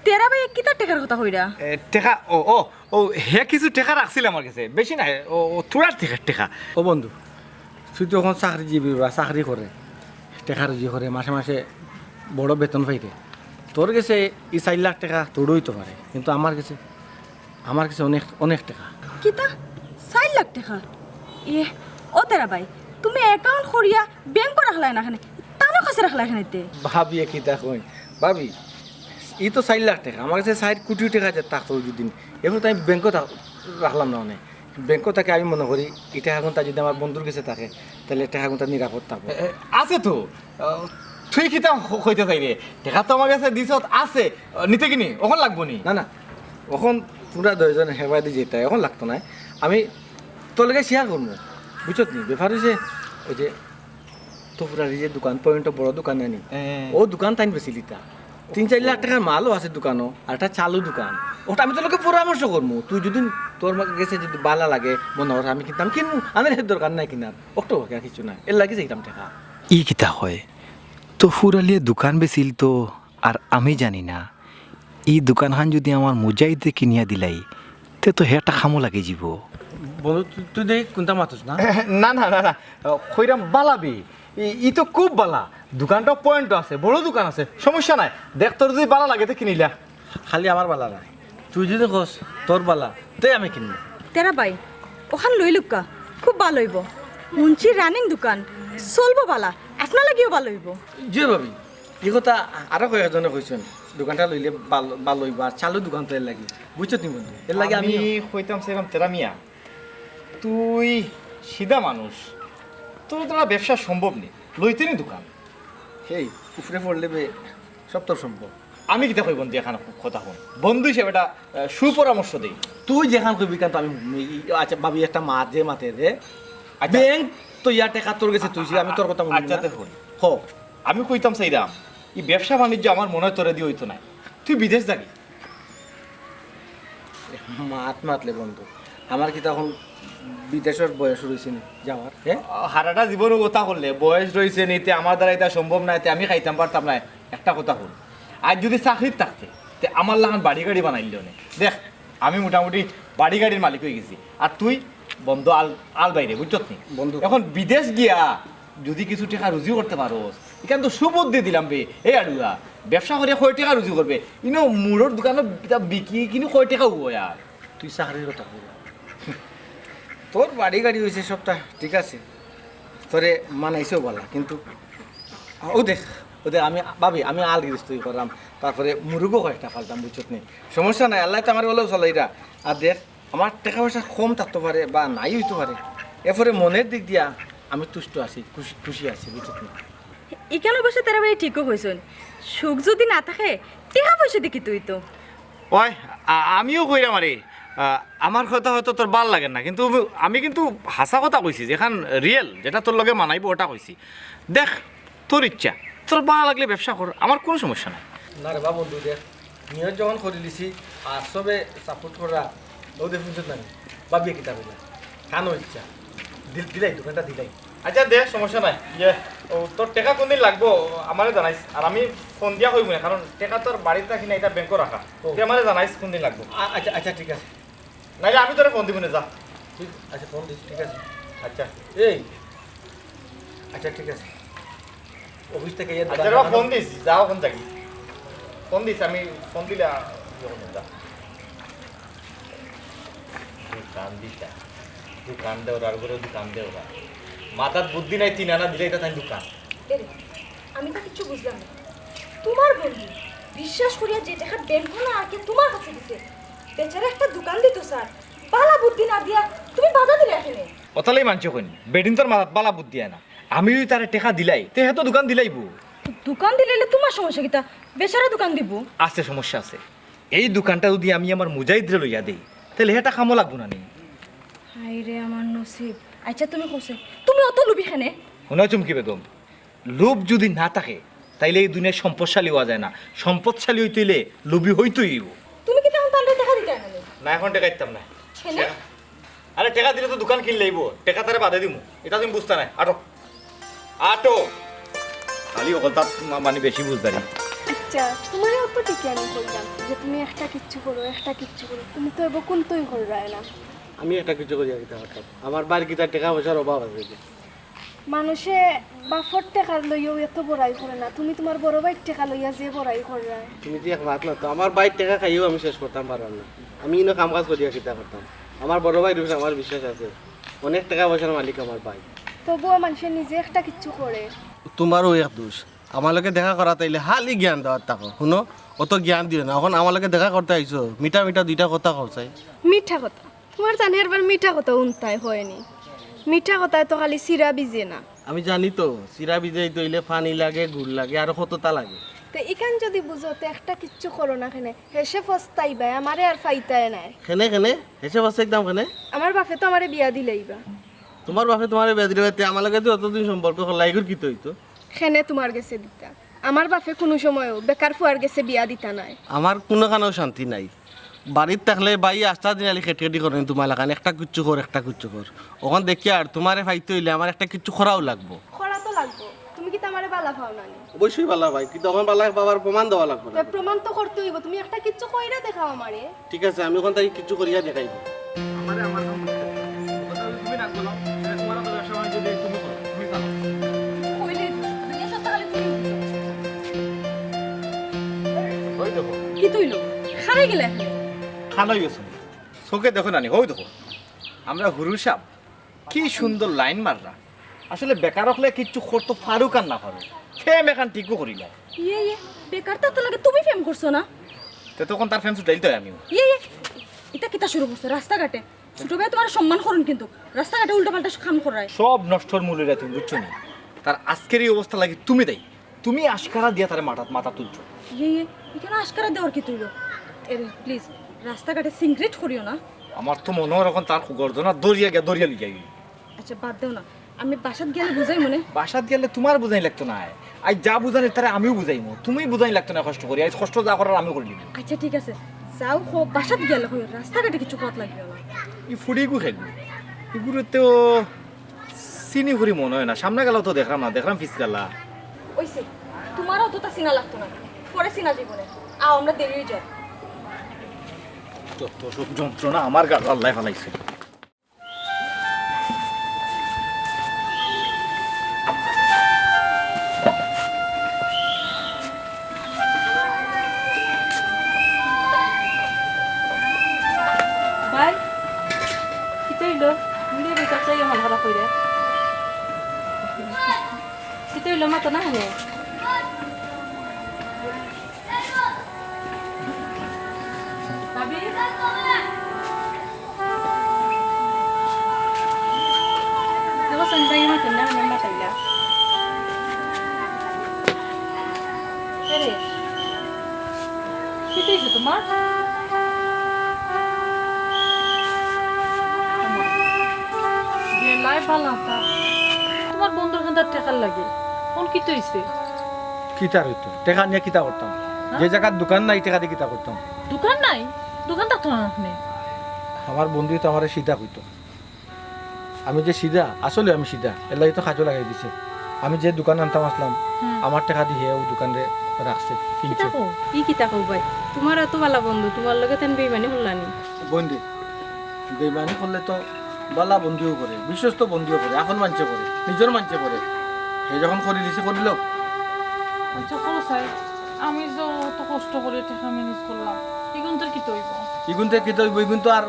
তেরা ভাই কিতা টেকার কথা কইরা? এ, টেকা, ও, ও, ও, হে কিছু টেকা রাখছিল আমার গেছে। বেশি না, ও, ও, থুড়া টেকা, টেকা। ও বন্ধু, তুই তো অখন চাকরিজীবী বা চাকরি করে, টেকা রুজি করে, মাসে মাসে বড় বেতন পাইরে। তোর গেছে ই চাইর লাখ টেকা থুড়া অইতো পারে, কিন্তু আমার গেছে, আমার গেছে অনেক, অনেক টেকা। কিতা? চাইর লাখ টেকা? ইয়ে, ও তেরা ভাই, তুমি অ্যাকাউন্ট করিয়া ব্যাংকো রাখলায় না কেনে? তানর কাছে রাখলায় কেনে তে? ভাবিয়ে কিতা কইন? ভাবি, ই তো চাইর লাখ টেকা, আমার কাছে চাইর কুটি টেকা যে থাকতো অউ দিন, এরপর তো আমি ব্যাংকো থা-, রাখলাম না অনে। ব্যাংকো থাকি আমি মনো করি, ই টেকাগুনতা যদি আমার বন্ধুর কাছে থাকে, তাইলে টেকাগুনতা নিরাপদ থাকবো। এ, এ, আছে তো। আহ, তুই কিতা ক-, কইতে চাইরে? টেকা তো আমার কাছে দিছত আছে, আহ, নিতে কিনি? অখন লাগবো নি? না, না, অখন তোমরা দুইজন হেবায়দি যেতা, অখন লাগতো নায়। আমি তোর লগে শেয়ার করমু, বুঝছত নি? ব্যাপার অইছে, ওই যে তো ফুরার যে দোকান, পয়েন্ট বড় দোকান নানি, হ্যাঁ। ও দোকান তাইন বেচিলিতা। তিন চাইর লাখ টেকার মালও আছে দোকানো, আর একটা চালু দোকান। ওটা আমি তোর লগে পরামর্শ করমু। তুই যদি তোর মা-, গেছে যদি বালা লাগে, মনো কর আমি কিনতাম, কিনমু। আমার এর দরকার নাই কিনার। অক্টো আর কিছু না। এর লাগি চাইতাম টেকা। ই কিতা কয়? তো ফুরালিয়ে দোকান বেচিলতো, আর আমি জানি না। ই দোকানখান যদি আমার মুজাহিদরে কিনিয়া দিলাই, তে তো হেটা কামো লাগি যিবো। বন্ধু, তুই, তুই দেখি কুনতা মাতস না? না, না, না, না। কইরাম বালা বে। ই, ই তো খুব বালা। দোকানটা পয়েন্ট আছে, বড় দোকান আছে, সমস্যা নাই। দেখ, তোর যদি বালা লাগে, তে কিনিলা। খালি আমার বালা নায়, তুই যদি কস তোর বালা, তে আমি কিনমু। তেরা ভাই, অখান লইলউক্কা, খুব বালা অইবো। হুনছি রানিং দোকান, চলবো বালা, আপনার লাগিও বালা অইবো। জি ভাবি, ই কথা আরো কয়েকজনে কইছইন, দোকানটা লইলে বালা, বালা অইবো, আর চালু দোকান তো এর লাগি, বুঝছত নি বন্ধু? এর লাগি আমি আমি কইতাম চাইরাম তেরা মিয়া, তুই সিধা মানুষ, তোর দ্বারা ব্যবসা সম্ভব নি, লইতে নি দোকান। হেই, উপরে পড়লে বে সব তোর সম্ভব। আমি কিতা কই বন্ধু, এখান কথা হুন। বন্ধু হিসেবে একটা, আহ, সুপরামর্শ দেই। তুই যেখান কইবি, কারণ তো আমি, ই-, আচ্ছা, ভাবি একটা মাত যে মাতে রে। আচ্ছা। ব্যাংক তো ইয়া টেকা তোর গেছে, তুই যে আমি তোর কথা বলি আচ্ছা, না। তে হুন। হ। আমি কইতাম চাইরাম, ই ব্যবসা বাণিজ্য আমার মনে হয় তোরে দিয়ে অইতো নায়। তুই বিদেশ যাবি। মাত মাতলে বন্ধু, আমার কিতা অখন বিদেশর বয়স রইছে নি যাওয়ার, হ্যাঁ? হারাটা জীবন কথা করলে বয়স রইছে নি, তে আমার দ্বারা ইটা সম্ভব নায়, তে আমি খাইতাম পারতাম নায়। একটা কথা হুন, আইজ যদি চাকরিত থাকতে, তে আমার লাখান বাড়ি গাড়ি বানাইলে অনে। দেখ, আমি মোটামুটি বাড়ি গাড়ির মালিক অই গেছি, আর তুই বন্ধু আল, আল বাইরে, বুঝছত নি? বন্ধু। অখন বিদেশ গিয়া যদি কিছু টেকা রুজি করতে পারোস, ইখান তো সুবুদ্ধি দিলাম বে। এই আড়ুয়া, ব্যবসা করিয়া কয় টেকা রুজি করবে? ইনো মুড়র দোকানো ইতা বিকি কিনি কয় টেকা অয় আর? তুই চাকরির কথা কইরে। তোর বাড়ি গাড়ি অইছে সবটা ঠিক আছে, তোরে মানাইছেও বালা, কিন্তু ও দেখ, ও দেখ, আমি ভাবি, আমি আল গিরিস্তি করলাম, তারপরে মুরগও কয়েকটা ফালতাম, বুঝছত নি? সমস্যা নাই, আল্লায় তো আমার বলেও চালাইরা। আর দেখ, আমার টেকা পয়সা কম থাকতো পারে বা নাই অইতো পারে, এরপরে মনের দিক দিয়া আমি তুষ্ট আছি, খুশি, খুশি আছি, বুঝছত নি? ইখান অবশ্য তেরা ভাই ঠিকও কইছইন, সুখ যদি না থাকে, টেকা পয়সা দি কিতা অইতো? ওই, আ-, আমিও কইরাম আরে, আ, আমার কথা হয়তো তোর বালা লাগে না, কিন্তু আমি কিন্তু হাছা কথা কইছি, যেখান রিয়েল, যেটা তোর লগে মানাইবো ওটা কইছি। দেখ, তোর ইচ্ছা, তোর বালা লাগলে ব্যবসা কর, আমার কুনু সমস্যা নাই। না রে বা বন্ধু, দেখ, নিয়ত যখন করিলিছি, আর সবে সাপোর্ট কররা, ও দেখুন তো নানি, ভাবিয়ে কিতা কইলা, কানো ইচ্ছা, দিল-, দিলাই, দোকানটা দিলাই। আচ্ছা, দে, সমস্যা নাই। ইয়ে, ও, তোর টেকা কুনদিন লাগবো, আমারে জানাইস। আর আমি ফোন দিয়া কইমু না, কারণ টেকা তোর বাড়িত রাখি না, ইটা ব্যাংকো রাখা। ও। তুই আমারে জানাইস কুনদিন লাগবো। আ-, আচ্ছা, আচ্ছা, ঠিক আছে। নাইলে আমি তোরে ফোন দিমু নে, যা। ঠিক আছে, ফোন দিস, ঠিক আছে। আচ্ছা। এই, আচ্ছা, ঠিক আছে। অফিস থাকি ইয়া আচ্ছা, দোকান রে বা, ফোন দিস, যা অখন থাকি। ফোন দিস, আমি ফোন দিলে, আ, ইয়ে করমু, যা। দোকান দিতা, দোকান দেওরার ঘরো দোকান দেওরা। মাথাত বুদ্ধি নাই, তিন আনা দিলে ইটা তাইন দোকান। এরে, আমি তো কিচ্ছু বুঝলাম না। তুমার বন্ধু বিশ্বাস করিয়া যে টেকা ব্যাংকো না আটকে তুমার কাছে দিছে, বেচারা একটা দোকান দিতো চার, বালা বুদ্ধি না দিয়া তুমি বাধা দিলায় কেনে? অতালাই মানষে কইন, বেটিন্তর মাথাত বালা বুদ্ধি আয় না। আমি যদি তারে টেকা দিলাই, তে হে তো দোকান দিলাইবো। তো দোকান দিলাইলে তুমার সমস্যা কিতা? বেচারা দোকান দিবো। আছে, সমস্যা আছে। এই দোকানটা যদি আমি আমার মুজাহিদরে লইয়া দেই, তাইলে হেটা কামো লাগবো না নি? হায় রে আমার নসিব। আচ্ছা, তুমি কওছে, তুমি অত লোভী কেনে? হুনো চুমকি বেগম, লোভ যদি না থাকে, তাইলে এই দুনিয়াত সম্পদশালী অওয়া যায় না। সম্পদশালী অইতে অইলে লোভী অইতেউ অইবো। তুমি কিতা অখন তানরে টেকা দিতায় না নি? না, অখন টেকা দিতাম না। কেনে? আরে, টেকা দিলে তো দোকান কিনলাইবো, টেকা তারে বাদে দিমু, ইটা তুমি বুঝতায় নায়। আটো, আটো। খালি অকলতা মা-, মানে বেশি বুঝদারি। আচ্ছা, তুমারে অত টেকা আমি কইলাম যে তুমি একটা কিচ্ছু করো, একটা কিচ্ছু করো, তুমি তো এবো কুন্তাউ কররায় না। আমি একটা কিচ্ছু করিয়া কিতা করতাম? আমার বাড়িত কিতা টেকা পয়সার অভাব আছে নি? মানষে বাফর টেকা লইয়াউ এত বড়াই করে না, তুমি তুমার বড় ভাইর টেকা লইয়া যে বড়াই কররায়। তুমি যে এক মাত না তো, আমার ভাইর টেকা খাইয়াউ আমি শেষ করতাম পাররাম না, আমি ইনো কাম কাজ করিয়া কিতা করতাম? আমার বড় ভাইর উপরে আমার বিশ্বাস আছে। অনেক টেকা পয়সার মালিক আমার ভাই। তবুও মানষে নিজে একটা কিচ্ছু করে। তুমারও এক দোষ। আমার লগে দেখা করাত আইলে খালি জ্ঞান দেওয়াত থাকো। হুনো, অত জ্ঞান দিও না। অখন আমার লগে দেখা করতে আইছো, মিঠা মিঠা দুইটা কথা কও চাই। মিঠা কথা? তুমার জানে একবার মিঠা কথা হুনতায় অয়নি। মিঠা কথায় তো খালি চিরা ভিজে না। আমি জানি তো, চিরা ভিজাইতে অইলে পানি লাগে, গুড় লাগে, আরো কততা লাগে। তে ইখান যুদি বুঝো, তে একটা কিচ্ছু করো না কেনে? হেষে পস্তাইবায়, আমারে আর পাইতায় নায়। কেনে, কেনে? হেষে পস্তাইতাম কেনে? আমার বাপে তো আমারে বিয়া দিলাইবা। তুমার বাপে তুমারে বিয়া দিলাইবা, তে আমার লগে যে অতদিন সম্পর্ক করলা, ইগুর কিতা অইতো? কেনে তুমার গেছে দিতা? আমার বাপে কুনু সময়ও বেকার ফুয়ার গেছে বিয়া দিতা নায়। আমার কুনুখানোও শান্তি নাই। বাড়িত থাকলে ভাইয়ে আস্তা দিন খালি খেটখেটি করইন তুমার লাখান, একটা কিচ্ছু কর, একটা কিচ্ছু কর। অখন দেখিয়ার তুমারে পাইতে অইলে আমার একটা কিচ্ছু করাও লাগবো। করা তো লাগবো। তুমি কিতা আমারে বালা পাও না নি? অবশ্যই বালা পাই, কিন্তু অখন বালা পাওয়ার প্রমাণ দেওয়া লাগবো না। তে প্রমাণ তো করতে অইবো। তুমি একটা কিচ্ছু কইরা দেখাও আমারে। ঠিক আছে, আমি অখন থাকি কিচ্ছু করিয়া দেখাইমু। আমারে আমার কাম বুঝতে হবে। কথা যদি তুমি না বলো, তাহলে তোমার তো ব্যবসা বাণিজ্য দিয়ে তুমি করো, তুমি চালাও। কইলে দুনিয়া সত্য খালি তুমি বুঝো। ওই দেখো। কিতা অইলো? খাড়াই গেলে এখানে। খাড়াই গেছো। চোখে দেখো না নি, ওই দেখো। আমরা হুরু সাহেব কি সুন্দর লাইন মাররা। আসলে বেকার অকলে কিচ্ছু করতো পারুক আর না পারুক, প্রেম এখান ঠিকও করিলা। ইয়ে, ইয়ে, বেকার থাকতে লাগে তুমি প্রেম করছো না? তে তখন তার প্রেম ছুটাইল তো আমিও। ইয়ে, ইয়ে, ইতা কিতা শুরু করছো রাস্তাঘাটে? ছোট ভাই তোমার সম্মান করুন কিন্তু, রাস্তাঘাটে উল্টাপাল্টা কাম করায়। সব নষ্টর মূল অইলা তুমি, বুঝছো নি? তার আজকের এই অবস্থা লাগি তুমি দায়ী। তুমি আশকারা দিয়া তারে মাথাত মাথা তুলছো। ইয়ে, ইয়ে, ইখানো আশকারা দেওয়ার কিতা অইলো? এরে, প্লিজ, রাস্তাঘাটে সিগারেট করিও না। আমার তো মনে হয় অখন তার গর্দনা দরিয়া গিয়া দরিয়া লইয়া গেল। আচ্ছা, বাদ দেও না, আমি বাসাত গেলে বুঝাইমু নে। বাসাত গেলে তোমার বুঝাই লাগতো না। আই যা বুঝানি তারে আমিও বুঝাইমু, তুমি বুঝাই লাগতো না কষ্ট করি, আই কষ্ট যা করার আমি করি নিবো। আচ্ছা, ঠিক আছে, যাও, কও, বাসাত গেলে কইও, রাস্তাঘাটে কিছু কত লাগিও না। ই ফুড়িগু খেলবি, ইগুরে তো চিনি ফুড়ি মনে হয় না, সামনে গেলেও তো দেখলাম না, দেখলাম ফিস গেলা। ওইছে, তোমারও তো তা চিনা লাগতো না, পরে চিনা জীবনে। আও, আমরা দেরি হয়ে যায়। যত সব যন্ত্রণা আমার গাল আল্লাহ ফালাইছে। ভাই, কিতা অইলো? মুড়ি বেকার চাই মন খারাপ অইরে। কিতা অইলো, মাতো না কেনে? ভাবি? দেখো, সঞ্জয় মা কেমনে কেমনে মাতাইলা। এরে, কিতা অইছে তোমার? গেলায় বালা তা। তোমার বন্ধুর কান্দার টেকার লাগি। কোন কিতা অইছে? কিতা অইতো? টেকা নিয়া কিতা করতাম? হ্যাঁ? যে জাগাত দোকান নাই, টেকা দি কিতা করতাম? দোকান নাই? দোকান থাকতো না আপনি? আমার বন্ধু তো আমারে সিধা কইতো। আমি যে সিধা, আসলে আমি সিধা। এর লাগি তো কাজও লাগাই দিছে। আমি যে দোকান আনতাম আসলাম, হুম। আমার টেকা দি হে ও দোকানরে রাখছে, কিনছে। কিতা কও? ই কিতা কও ভাই? তোমার এত বালা বন্ধু, তোমার লগে তেন বেইমানি করলা নি? বন্ধু, বেইমানি করলে তো বালা বন্ধুও করে, বিশ্বস্ত বন্ধুও করে, আপন মানষে করে, নিজর মানষে করে। হে যখন করি দিছে, করিল। আচ্ছা, করো চাই, আমি যে অত কষ্ট করি টেকা manage করলাম, ইগুনতর কিতা অইবো? ইগুনতর কিতা অইবো? ইগুন তো আর,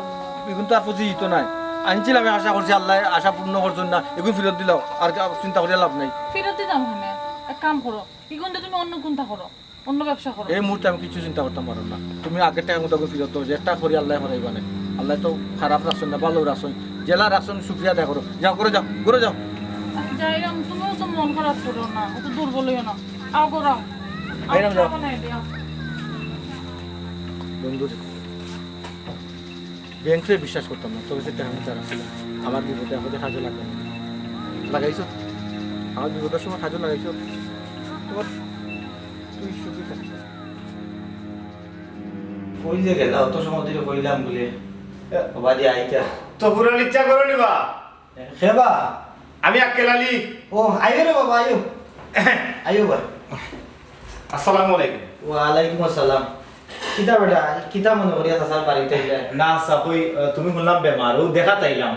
ইগুন তো আর পচি যিতো নায়। আনছিলাম, আমি আশা করছি আল্লায় আশা পূর্ণ করছইন না, ইগুন ফিরত দিলাও, আর কি, আর চিন্তা করিয়া লাভ নাই। ফিরত দিতাম কেনে? এক কাম করো, ইগুনতর তুমি অন্য কুন্তা করো। অন্য ব্যবসা করো। এই মুহূর্তে আমি কিছু চিন্তা করতাম পারলাম না। তুমি আগের টেকা মতো ফিরত দেও, যেটা করি আল্লায় করাইবা নে। আল্লায় তো খারাপ রাখছইন না, ভালো রাখছইন। যেলা রাখছইন শুকরিয়া আদায় করো। যাও, ঘরো যাও, ঘরো যাও। আমি যাইরাম, তুমিও তো মন খারাপ করো না, অত দুর্বল অইও না। আও ঘরো আও। আইরাম যাও। চা বানাই দিও। বন্ধু রে, ব্যাংকরে বিশ্বাস করতাম না, তোর কাছে টেকা আমি রাখছিলাম। আমার বিপদে আপদে কাজে লাগবে না। লাগাইছো? আমার বিপদের সময় কাজে লাগাইছো। তোমার তুই সুখী থাকিস। কই যে গেলা? অত সময় ধরে কইলাম বলে। এ, বাবা দি আইতা। তো পুরান ইচ্ছা করো নি বা? কে বা? আমি আক্কেল আলী। ও, আইও রে বাবা, আইও। আইও বা। আসসালামু আলাইকুম। ওয়ালাইকুম আসসালাম। কিতা বেটা, কিতা মনে করিয়া চাচার বাড়িত আইলা? না, চাচা, কই, আহ, তুমি হুনলাম বেমার, অউ দেখাত আইলাম।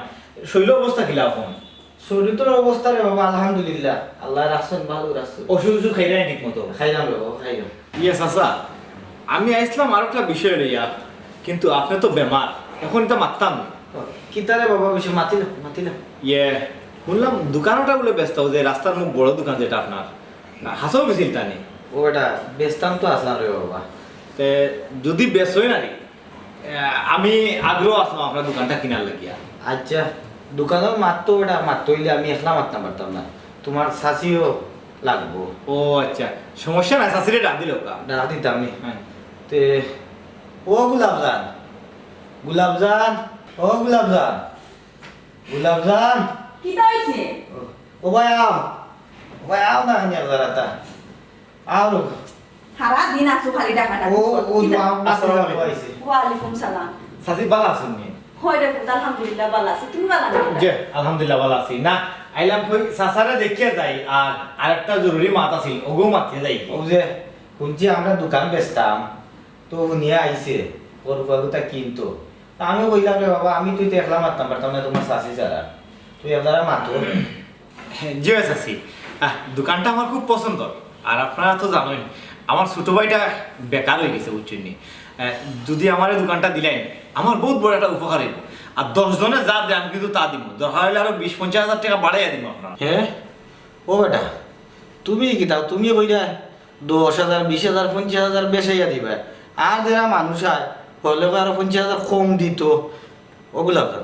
শরীরর অবস্থা কিলা অখন? শরীরর অবস্থা রে বাবা, আলহামদুলিল্লাহ, আল্লায় রাখছইন, ভালো রাখছইন। ওষুধ ওষুধ খাইরায় নি ঠিক মতো? খাইরাম রে বাবা, খাইরাম। ইয়ে চাচা, আমি আইছলাম আরোকটা বিষয় লইয়া, কিন্তু আপনে তো বেমার, অখন ইতা মাততাম না। কিতারে বাবা, বেশি মাতিল, মাতিল। ইয়ে, হুনলাম দোকানটা বুলে বেচতায়, যে রাস্তার মুখ বড় দোকান যেটা আপনার, হাছাউ বেচিলতা নি? ও বেটা, বেচতাম তো আছলাম রে বাবা। তে যুদি বেচইন নানি, এ, আমি আগ্রহ আছলাম আপনার দোকানটা কিনার লাগিয়া। আচ্ছা, দোকানর মাত তো বেটা, মাত অইলে আমি একলা মাততাম পারতাম না, তুমার চাচিও লাগবো। ও আচ্ছা, সমস্যা নাই, চাচিরে ডাক দিলে ওকা। ডাক দিতাম নি। হ্যাঁ। তে, ও গুলাবজান, গুলাবজান, ও গুলাবজান, গুলাবজান। কিতা অইছে? ও, ও ভাই আও, ও ভাই আও না, হানি আপনারা তা। আও লোক। সারা দিন আছো খালি ডাকাডাকি ও, করো। ও, কিতা? আম-, আসসালামু আলাইকুম। ওয়ালাইকুম সালাম। চাচি, ভালা আছইন নি? হয় রে পুত, আলহামদুলিল্লাহ, ভালা আছি। তুমি ভালা আছো? জি, আলহামদুলিল্লাহ, ভালা আছি। না, আইলাম কই, চাচারে দেখিয়া যাই, আর আরেকটা জরুরি মাত আছিল, ওগু মাতিয়া যাই। ও যে, হুনছি আমরা দোকান বেচতাম, তো হুনিয়া আইছে, ওর ফুয়াগুতা কিনতো। তা আমি কইলাম, "রে বাবা, আমি তো ইতা একলা মাততাম পারতাম না, তুমার চাচি ছাড়া। তুই একলা মাতো।" জি অয় চাচি, আহ, দোকানটা আমার খুব পছন্দ। আর আপনারা তো জানইন, আমার ছোট ভাইটা বেকার অইগেছে, বুঝছইন নি? আহ, যুদি আমারে দোকানটা দিলাইন, আমার বউত বড় একটা উপকার অইবো। আর দশ জনে যা দেয়, আমি কিন্তু তা দিমু। দরকার অইলে আরো বিশ পঞ্চাশ হাজার টেকা বাড়াইয়া দিমু আপনারারে। হ্যাঁ? ও বেটা, তুমি কিতা, তুমি কইরা দশ হাজার, বিশ হাজার, পঞ্চাশ হাজার বেশাইয়া দিবা। আর যেরা মানুষ আয়, হইলে আরো পঞ্চাশ হাজার কম দিতো। ওগুলা কর।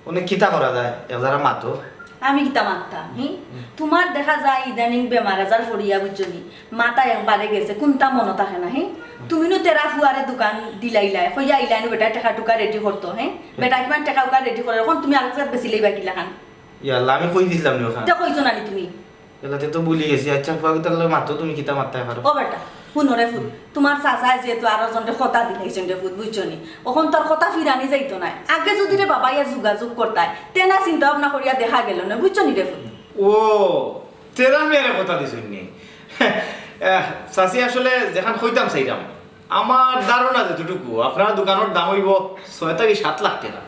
অনে কিতা করা যায়? একজারা মাতো। আমি কিতা মাততাম, হি? তুমার দেখা যায় ইদানিং বেমার আজার পড়িয়া, বুঝছো নি? মাথা একবারে গেছে, কুনতা মনো থাকে না, হি? তুমি নু তেরা ফুয়ারে দোকান দিলাইলায়, কইয়া আইলায় নু বেটায় টেকা টুকা ready করতো, হি? বেটায় কিমান টেকা টুকা ready করে, অখন তুমি আরেক জাগাত বেচিলাইবা কিলাখান? ইয়া আল্লাহ, আমি কই দিছিলাম নি ওখান? তে কইছো না নি তুমি? এলাতে তো ভুলি গেছি। আচ্ছা, ফুয়াগুতার লগে মাতো, তুমি কিতা মাততায় পারো। ও বেটা, হুনো রে ফুত, তুমার চাচায় যেহেতু আরো জনরে কথা দিলাইছইন রে ফুত, বুঝছো নি? অখন তো আর কথা ফিরানি যাইতো নায়। আগে যুদি রে বাবা ইয়া যোগাযোগ করতায়, তে না চিন্তা ভাবনা করিয়া দেখা গেলো না, বুঝছো নি রে ফুত? ও, তেরা মিয়ারে কথা দিছইন নি? আহ, চাচি আসলে যেখান কইতাম চাইরাম, আমার ধারণা যতটুকু, আপনার দোকানর দাম অইবো ছয় থাকি সাত লাখ টেকা।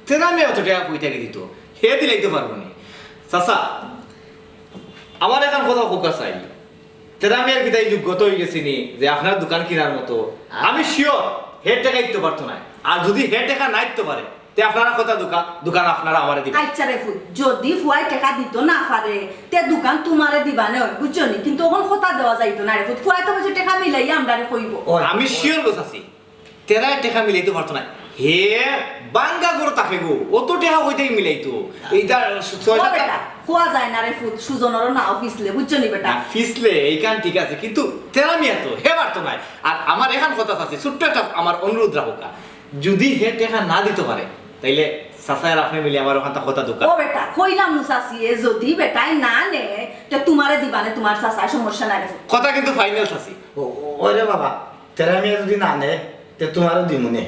তেরা মিয়া অত টেকা কই থাকি দিতো? হে দিলাইতো পারবো নি। চাচা, আমার একখান কথা কউক্কা চাই। তেরা মিয়ার কিতা ই যোগ্যতা অইগেছে নি যে আপনার দোকান কিনার মতো? আমি sure হে টেকা দিতো পারতো নায়। আর যুদি হে টেকা না দিতো পারে, তে আপনারা কথা দোকান, দোকান আপনারা আমারে দিবা। আচ্ছা রে ফুত, যুদি ফুয়ায় টেকা দিতো না পারে, তে দোকান তুমারে দিবা নে, বুঝছো নি? কিন্তু অখন কথা দেওয়া যাইতো না রে ফুত। ফুয়ায় তো কইছে টেকা মিলাইয়া আমরারে কইবো। ও, আমি sure গো চাচি, তেরায় টেকা মিলাইতো পারতো নায়। হে ভাঙ্গা ঘরো থাকে গো, অত টেকা কই থাকি মিলাইতো? ইটা ছয় ও সাত বেটা, কওয়া যায় না রে ফুত, সুজনরও নাও ফিছলে, বুঝছো নি বেটা? না, ফিছলে এইখান ঠিক আছে, কিন্তু তেরা মিয়া তো হে পারতো নায়। আর আমার একখান কথা চাচি, ছোট্ট একটা আমার অনুরোধ রাখউক্কা। যুদি হে টেকা না দিতো পারে, তাইলে চাচায় আর আপনে মিলি আমার অখানতা কথা দোকান। ও বেটা, কইলাম নু চাচিয়ে, যুদি বেটায় না নে, তে তুমারে দিবা নে তুমার চাচায়, সমস্যা নাই রে। কথা কিন্তু final চাচি। ও, ও, ওরে বাবা, তেরা মিয়া যুদি না নে, তে তুমারেও দিমু নে।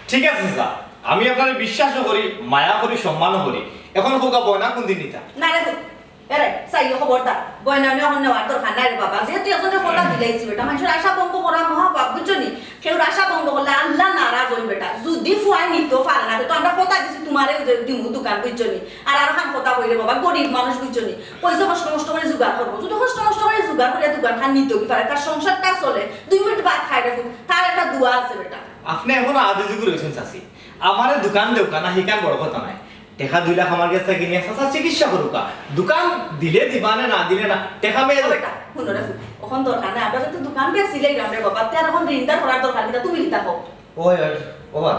ঠিক আছে চাচা, আমি আপনারে বিশ্বাসও করি, মায়া করি, সম্মানও করি। অখন কউক্কা বয়না কুন দিন নিতা? না রে, এরে, চাইও খবরদার, বয়না অনে অখন নেওয়ার দরকার নাই রে বাবা। যেহেতু একজনরে কথা দিলাইছি বেটা, মানষর আশা ভঙ্গ করা মহাপাপ, বুঝছো নি? কেউর আশা ভঙ্গ করলে আল্লাহ নারাজ অইন বেটা। যুদি ফুয়ায় নিতো পারে না, তে তো আমরা কথা দিছি তুমারে অউ যে দিমু দোকান, বুঝছো নি? আর আরোখান কথা কই রে বাবা, গরিব মানুষ, বুঝছো নি? কইছে কষ্ট মষ্ট করি জোগাড় করবো। যুদি কষ্ট মষ্ট করি জোগাড় করিয়া দোকানখান নিতো কি পারে, তার সংসারটা চলে, দুই মুইট ভাত খায় রে ফুত, তার একটা দোয়া আছে বেটা। আপনে অখনো আদি যুগর অইছইন চাচি, আমারে দোকান দেউক্কা না, হিখান বড় কথা নায়। টেকা দুই লাখ আমার গেছ থাকি নিয়া চাচা চিকিৎসা করউক্কা। দোকান দিলে দিবা নে, না দিলে না। টেকা মে- ও বেটা, হুনো রে ফুত, অখন দরকার নাই। আমরা যেহেতু দোকান বেচিলাইরাম রে বাবা, তে আর অখন ঋণদার করার দরকার কিতা? তুমি কিতা কও? ওই, ওই, ওবা,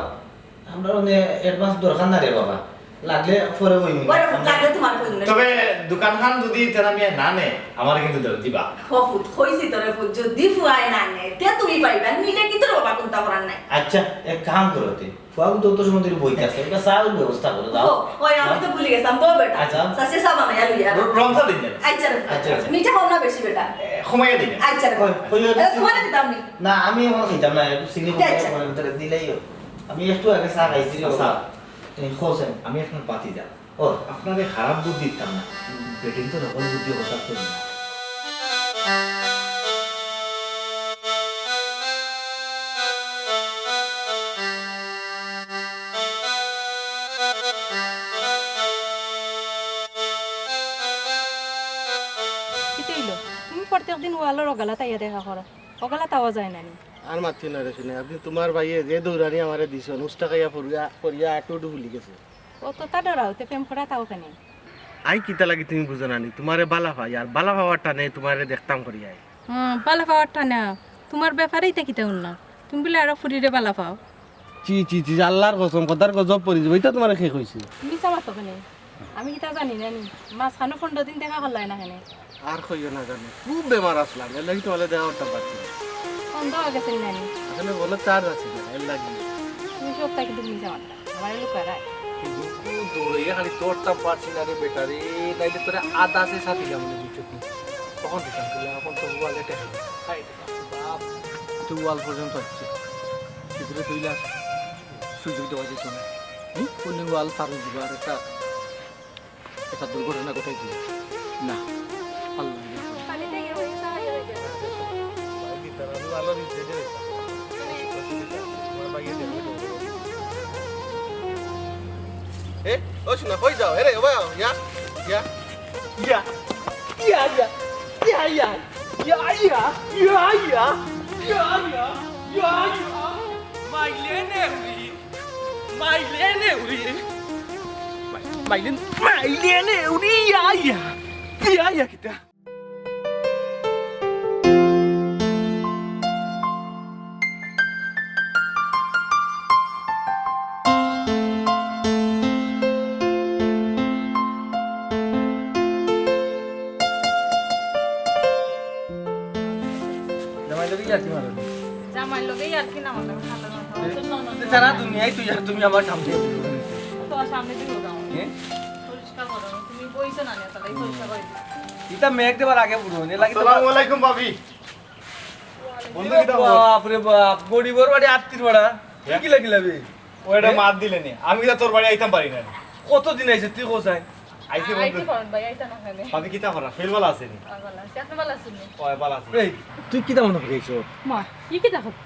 আমরার অনে advance দরকার না রে বাবা, লাগলে পরে কইমু নে। ওই রে ফুত, লাগলে তুমারে কইমু নে। তবে দোকানখান যুদি তেরা মিয়া না নে, আমারে কিন্তু দি-, দিবা। ও ফুত, কইছি তো রে ফুত, যুদি ফুয়ায় না নে, তে তুমি পাইবা, নিলে কিন্তু রে বাবা কুনতা করার নাই। আচ্ছা, এক কাম করো তে, ফুয়াগুতা অত সময় ধরি বইতাছে, একটা চার ব্যবস্থা করো, যাও। ও, ওই আমি তো ভুলি গেছিলাম, বও বেটা। আচ্ছা। চাচি চা বানাইয়া লইয়া আও। র-, রং চা দিন যেন। আচ্ছা রে। আচ্ছা, আচ্ছা। মিঠা কম না বেশি বেটা? এ, কমাইয়া দিন। আচ্ছা রে। ওই, ওই, ওই, এ, তুমারে দিতাম নি? না, আমি অখন খাইতাম না, একটু চিনি কমাইয়া আচ্ছা। দিলে দিলেই অয়। আমি একটু আগে চা খাইছি রে আচ্ছা। বাবা। এই, হোসেন। আমি আপনার ভাতিজা। ও। আপনারে খারাপ বুদ্ধি দিতাম না। বেটিন তো নকল বুদ্ধি হঠাৎ করি না। কিতা অইলো? তুমি প্রত্যেক দিন ওয়ালর ওগালাত আইয়া দেখা করো। ওগালাত আওয়া যায় না নি? আর মাতিও না রে শুনে। আপনি তুমার ভাইয়ে যে দৌড়ানি আমারে দিছইন, উষ্টা খাইয়া পড়িয়া, পড়িয়া আটুডু ফুলি গেছে। অততা ডরাও, তে প্রেম করা তাও কেনে? আই কিতা লাগি তুমি বুঝো না নি? তুমারে বালা পাই, আর বালা পাওয়ার টানে তুমারে দেখতাম করি আই। হুম, বালা পাওয়ার টানে। তুমার ব্যাপারে ইতা কিতা হুনলাম? তুমি বুলে আরো ফুরিরে বালা পাও। চি, চি, চি, আল্লার কসম, কথার গজব পড়ি যাইবো। ইতা তুমারে কে কইছে? মিছা মাতো কেনে? আমি কিতা জানি না নি? মাঝখানো পনরো দিন দেখা করলাই না কেনে? আর কইও না জানো, খুব বেমার আছলাম, এর লাগি তুমারে দেখা করতাম পারছি না। বন্ধ অই গেছে নি নানি? আসলে ফোনো চার্জ আছিল না, এর লাগি। তুমি সবতা কিন্তু মিছা মাতরায়, আমারে লুকাইরায়। কিন্তু দৌড়াইয়া খালি ধরতাম পারছি না রে বেটা রে, নাইলে তোরে আদাসে সাথিলাম না, বুঝছো নি? তখন দিতাম তুলে, এখন তো মোবাইলে টেকা নেই। হায় রে বাপ রে বাপ, তো ওয়াল পর্যন্ত আসছে। কি করে তুই লাস? সুযোগ দেওয়া যেত না। হুম? কোন ওয়াল পার হয়ে যাবে আর একটা একটা দুর্ঘটনা ঘটাই দিল। না, আল্লাহ। এ, ও শোনা, কই যাও? এরে, ও ভাই, ইয়া, ইয়া। ইয়া, ইয়া, ইয়া, ইয়া, ইয়া, ইয়া, ইয়া, ইয়া, ইয়া, ইয়া, ইয়া, ইয়া, ইয়া। মাইলে নে উড়ি, মাইলে নে উড়ি। মাই-, মাইলে, মাইলে নে উড়ি, ইয়া, ইয়া। ইয়া, ইয়া, কিতা? জামাই লগে ইয়ার্কি মারো নি? জামাই লগে ইয়ার্কি না মারলে ভালো না। এ, সারা দুনিয়ায় তুই আর তুমি আমার সামনে। তো সামনে দিয়ে দাও। এ? পরিষ্কার করো, তুমি বইছো না, না, তাহলে পরিষ্কার করে দিও। ইতা মেঘ দেবার আগে বুড়ো, নে লাগে তো। আসসালামু আলাইকুম ভাবি। বন্ধু, কিতা খবর? বাপ রে বাপ, গরিবর বাড়ি আত্তির বাড়া। তুই হ্যাঁ? কি লাগিলাবি? ও এটা এ? মাত দিলে নি, আমি কিতা তোর বাড়ি আইতাম পারি না। কতদিন আইছে তুই কোথায়? আইছি বন্ধু। আইছি করুন ভাই, আইতা না কেনে? ভাবি কিতা করা? শরীর ভালা আছে নি? আ, ভালা আছি। আপনি ভালা আছেন নি? ও, ভালা আছি। এই, তুই কিতা মনে করি আইছো? মা, ই কিতা কর-,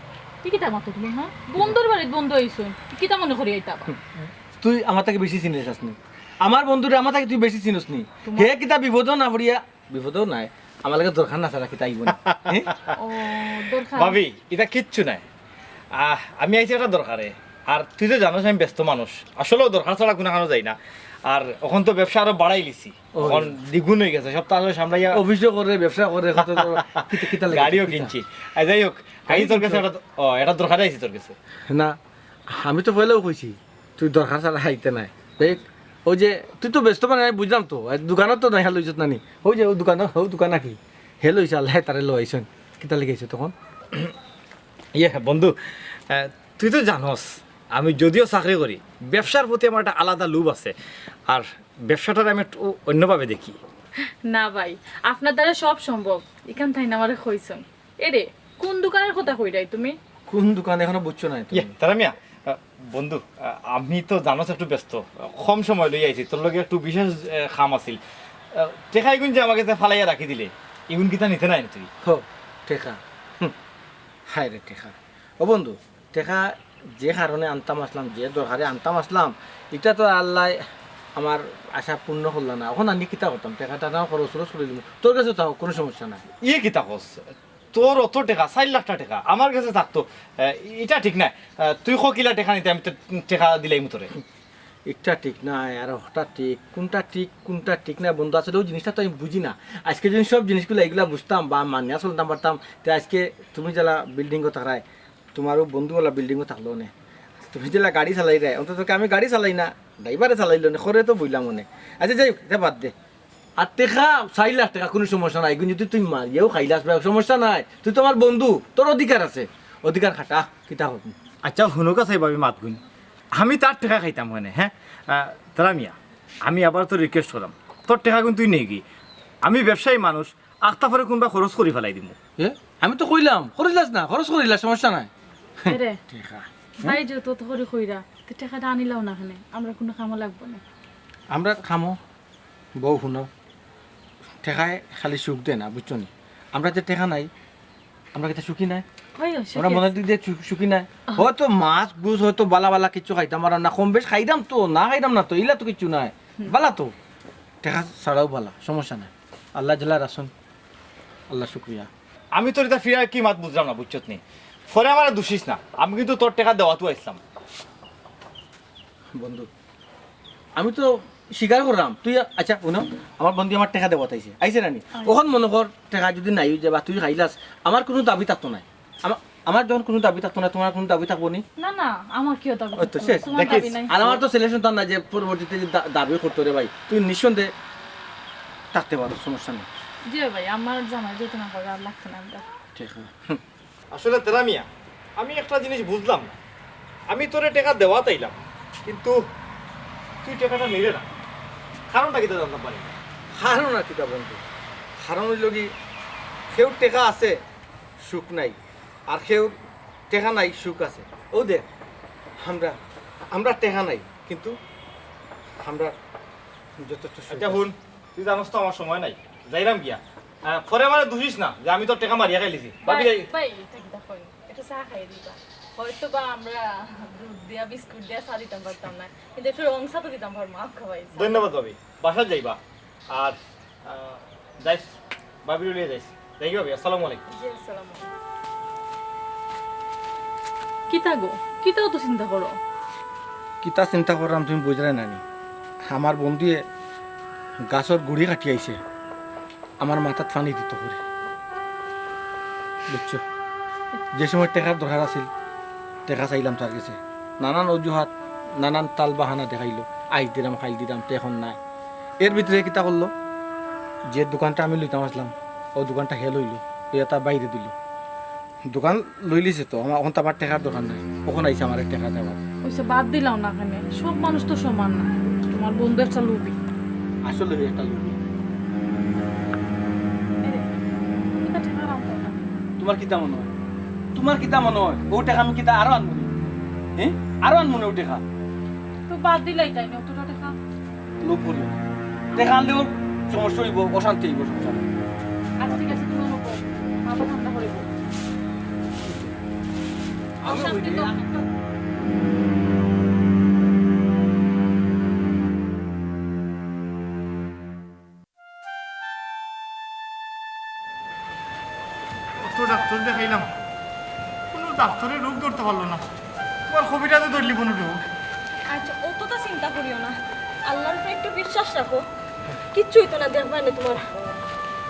ই কিতা মাতো তুমি, হ্যাঁ? বন্ধুর বাড়িত বন্ধু আইছো, ই কিতা মনে করি আইতা আবার? তুই আমার থাকি বেশি চিনিস নি। আমার বন্ধুরে আমার থাকি তুই বেশি চিনিস নি। তোমার হে কিতা বিপদও না পড়িয়া, বিপদও নাই, আমার লগে দরকার না ছাড়া কিতা আইবো নি? হ্যাঁ? ও, দরকার। ভাবি, ইতা কিচ্ছু নাই। আহ, আমি আইছি একটা দরকারে। আর তুই তো জানোস আমি ব্যস্ত মানুষ, আসলেও দরকার ছাড়া কুনু খানো যাই না। আর অখন তো ব্যবসা আরো বাড়াই লিছি, ও, অখন ইয়া। দ্বিগুণ অই গেছে, সব তো আসলে সামলাইয়া অফিসও করে, ব্যবসা করে, কত তো কিতা, কিতা লাগে, গাড়িও কিতা? কিনছি। আর যাই হোক, গাড়ি আইছি তোর কাছে কিনছো? একটা, ও, একটা দরকারে আইছি তোর কাছে। না, আমি তো পয়লাউ কইছি, তুই দরকার ছাড়া আইতে নায়। দেখ, ওই যে, তুই তো ব্যস্ত মানে, আমি বুঝলাম তো, আর দোকানো তো নাই, হাল অইছত না নি। ওই যে, ও দোকানো, ও দোকান নাকি? হে লইছে, আল্লাহ তারে লইছইন। কিতা লাগি আইছো তখন? ইয়ে, বন্ধু, আহ, তুই তো জানোস, আমি যদিও চাকরি করি, ব্যবসার প্রতি আমার একটা আলাদা লোভ আছে। আর ব্যবসাটারে আমি একটু অন্যভাবে দেখি। না ভাই, আপনার দ্বারা সব সম্ভব। ইখান থাইন আমারে কইছইন। এরে, কোন দোকানের কথা কইরায় তুমি? কোন দোকান এখনো বুঝছো না তুমি? ইয়ে, তারা মিয়া, আহ, বন্ধু, আহ, আমি তো জানোস একটু ব্যস্ত, কম সময় লই আইছি, তোর লগে একটু বিশেষ, আহ, কাম আছিল। আহ, টেকা ইগুন যে আমার গেছে ফালাইয়া রাখি দিলে, ইগুন কিতা নিতে নায় নি তুই? হো, টেকা। হুম, হায় রে টেকা। ও বন্ধু, টেকা যে কারণে আনতাম আছলাম, যে দরকারে আনতাম আছলাম, ইটা তো আল্লায় আমার আশা পূর্ণ করলা না। অখন আমি কিতা করতাম? টেকাটা না খরচ খরচ করি দিমু। তোর গেছে থাকউক, কুনু সমস্যা নাই। ইয়ে কিতা কস? তোর অত টেকা, চাইর লাখটা টেকা আমার গেছে থাকতো, আহ, ইটা ঠিক নায়। আহ, তুই ক কিলা টেকা নিতে, আমি তো টেকা দিলাইমু তোরে। ইটা ঠিক নায়, আর ওটা ঠিক, কুনটা ঠিক, কুনটা ঠিক নায় বন্ধু, আসলে ওই জিনিসটা তো আমি বুঝি না। আইজকে যদি সব জিনিসগুলা ইগুলা বুঝতাম বা মানিয়া চলতাম পারতাম, তে আইজকে তুমি যেলা building-ও থাকরায়, তুমার ও বন্ধু ওলা building-ও থাকলো নে। তুমি যেলা গাড়ি চালাইরায়, অন্তত আমি গাড়ি চালাই না, driver-এ চালাইলো নে, খরে তো বইলাম অনে। আচ্ছা যাই হোক, ইটা বাদ দে। আর টেকা, চাইর লাখ টেকা, কুনু সমস্যা নাই। কিন্তু তুই মারিয়াও খাইলাস, সমস্যা নাই। তুই তো আমার বন্ধু, তোর অধিকার আছে। অধিকার খাটা, কিতা করবি? আচ্ছা, হুনুকা চাই ভাবি মাতগুন। আমি তার টেকা খাইতাম কেনে, হ্যাঁ? আহ, তারা মিয়া, আমি আবার তোর request করাম। তোর টেকাগুন তুই নেগি। আমি ব্যবসায়ী মানুষ, আখতা পরে কুনবা খরচ করি ফালাই দিমু। এ? আমি তো কইলাম, খরচ লাস না, খরচ করি লাস, সমস্যা নাই। এরে, টেকা। ভাই যে তো তো করি কইরা, তে টেকাটা আনিলাও না কেনে, আমরা কুনু কামো লাগবো না। আমরা কামো বউ হুনো, টেকায় খালি সুখ দেয় না, বুঝছো নি? আমরা যে টেকা নাই, আমরা কিতা সুখী নায়? হয়, সুখী আমরা মনের আছি। দিক দিয়ে সু-, সুখী নায়। আহ। হয়তো মাছ, গুছ, হয়তো বালা বালা কিছু খাইতাম, আর না কম বেশ খাইতাম তো, না খাইতাম না তো, ইলা তো কিচ্ছু নাই। হুম। বালা তো, টেকা ছাড়াও বালা, সমস্যা নাই। আল্লাহ জাল্লা রাসুন, আল্লাহ শুক্রিয়া। আমি তোর ইতা ফিরায় কি মাত বুঝলাম না, বুঝছত নি? পরে আমারে দুষিস না, আমি কিন্তু তোর টেকা দেওয়াত আইছলাম। বন্ধু, আমি তো স্বীকার করলাম, তুই, আচ্ছা, হুনো, আমার বন্ধু আমার টেকা দেওয়াত আইছে, আইছে না নি? অখন মনো কর, টেকা যুদি নাই অই যায় বা তুই খাইলাস, আমার কুনু দাবি থাকতো নায়। আমা-, আমার যখন কুনু দাবি থাকতো নায়, তুমার কুনু দাবি থাকবো নি? না, না, আমার কিও দাবি ওই তো থাকতো না? শেষ, তুমার দেখিস। দাবি নাই। আর আমার তো selection তো আর না যে পরবর্তীতে যদি দা-, দাবি করতে রে ভাই, তুই নিঃসন্দেহে থাকতে পারো, সমস্যা নেই। জি ভাই, আমার জামাই যদি না করে আর লাগতো না আমরা। ঠিক আছে। আসলে তেরা মিয়া, আমি একটা জিনিস বুঝলাম না। আমি তোরে টেকা দেওয়াত আইলাম, কিন্তু তুই টেকাটা নিলে না, কারণটা কিতা জানতাম পারি না? কারণ আর কিতা বন্ধু, কারণ অইলো কি, কেউর টেকা আছে, সুখ নাই, আর কেউর টেকা নাই, সুখ আছে। অউ দেখ, আমরা, আমরা টেকা নাই, কিন্তু আমরা যথেষ্ট সুখ আছি। আচ্ছা হুন, তুই জানোস তো আমার সময় নাই, যাইরাম গিয়া। আহ, পরে আমারে দুষিস না যে আমি তোর টেকা মারিয়া খাইলিছি। ভাবি ভাই, যাই। ভাই, এটা কিতা কইন? একটু চা খাইয়া দিবা। হয়তো বা আমরা দুধ দিয়া, বিস্কুট দিয়া চা দিতাম পারতাম না, কিন্তু একটু রং চা তো দিতাম পারমু, আক্কা ভাই। ধন্যবাদ ভাবি, বাসাত যাইবা। আর, আহ, যাইস, ভাবিরে লইয়া যাইস। যাই ভাবি, আসসালামু আলাইকুম। জি, আসসালামু আলাইকুম। কিতা গো, কিতা অত চিন্তা করো? কিতা চিন্তা কররাম তুমি বুঝরায় না নি? আমার বন্ধুয়ে গাছর গুড়ি কাটিয়া আইছে। আমার মাথাত পানি দিতো করি। বুঝছো? যে সময় টেকার দরকার আছিল, টেকা চাইলাম তার গেছে। নানান অজুহাত, নানান তাল বাহানা দেখাইলো। আইজ দিরাম, কাইল দিরাম, তে অখন নাই। এর ভিতরে কিতা করলো? যে দোকানটা আমি লইতাম আছলাম, অউ দোকানটা হে লইলো, লইয়া তা বাইরে দিলো। দোকান লইলিছে তো, আমার, অখন তো আমার টেকার দরকার নাই। অখন আইছে আমারে টেকা দেওয়াত। অইছে, বাদ দিলাও না কেনে, সব মানুষ তো সমান না। তুমার বন্ধু একটা লোভী। আসলে হে একটা লোভী। এরে, তুমি তো টেকা রাখো না। তুমার কিতা মনো অয়? তুমার কিতা মনো অয়? অউ টেকা আমি কিতা আরো আনমু নি? হে? আরো আনমু নি অউ টেকা? তো বাদ দিলাইতায় নি অতটা টেকা। লোভ করিও না। টেকা আনলে অউ সমস্যা অইবো, অশান্তি অইবো সংসারে। আচ্ছা, ঠিক আছে, তুমি লোভ করো। মাথা ঠান্ডা করি বলো। আমি অশান্তি তো। অত ডাক্তর দেখাইলাম, কুনু ডাক্তরে রোগ ধরতো পারলো না। তুমার কবিরাজে ধরলি কুনু রোগ। আচ্ছা, অতটা চিন্তা করিও না, আল্লার উপরে একটু বিশ্বাস রাখো, কিচ্ছু অইতো না, দেখবায় নে তুমার।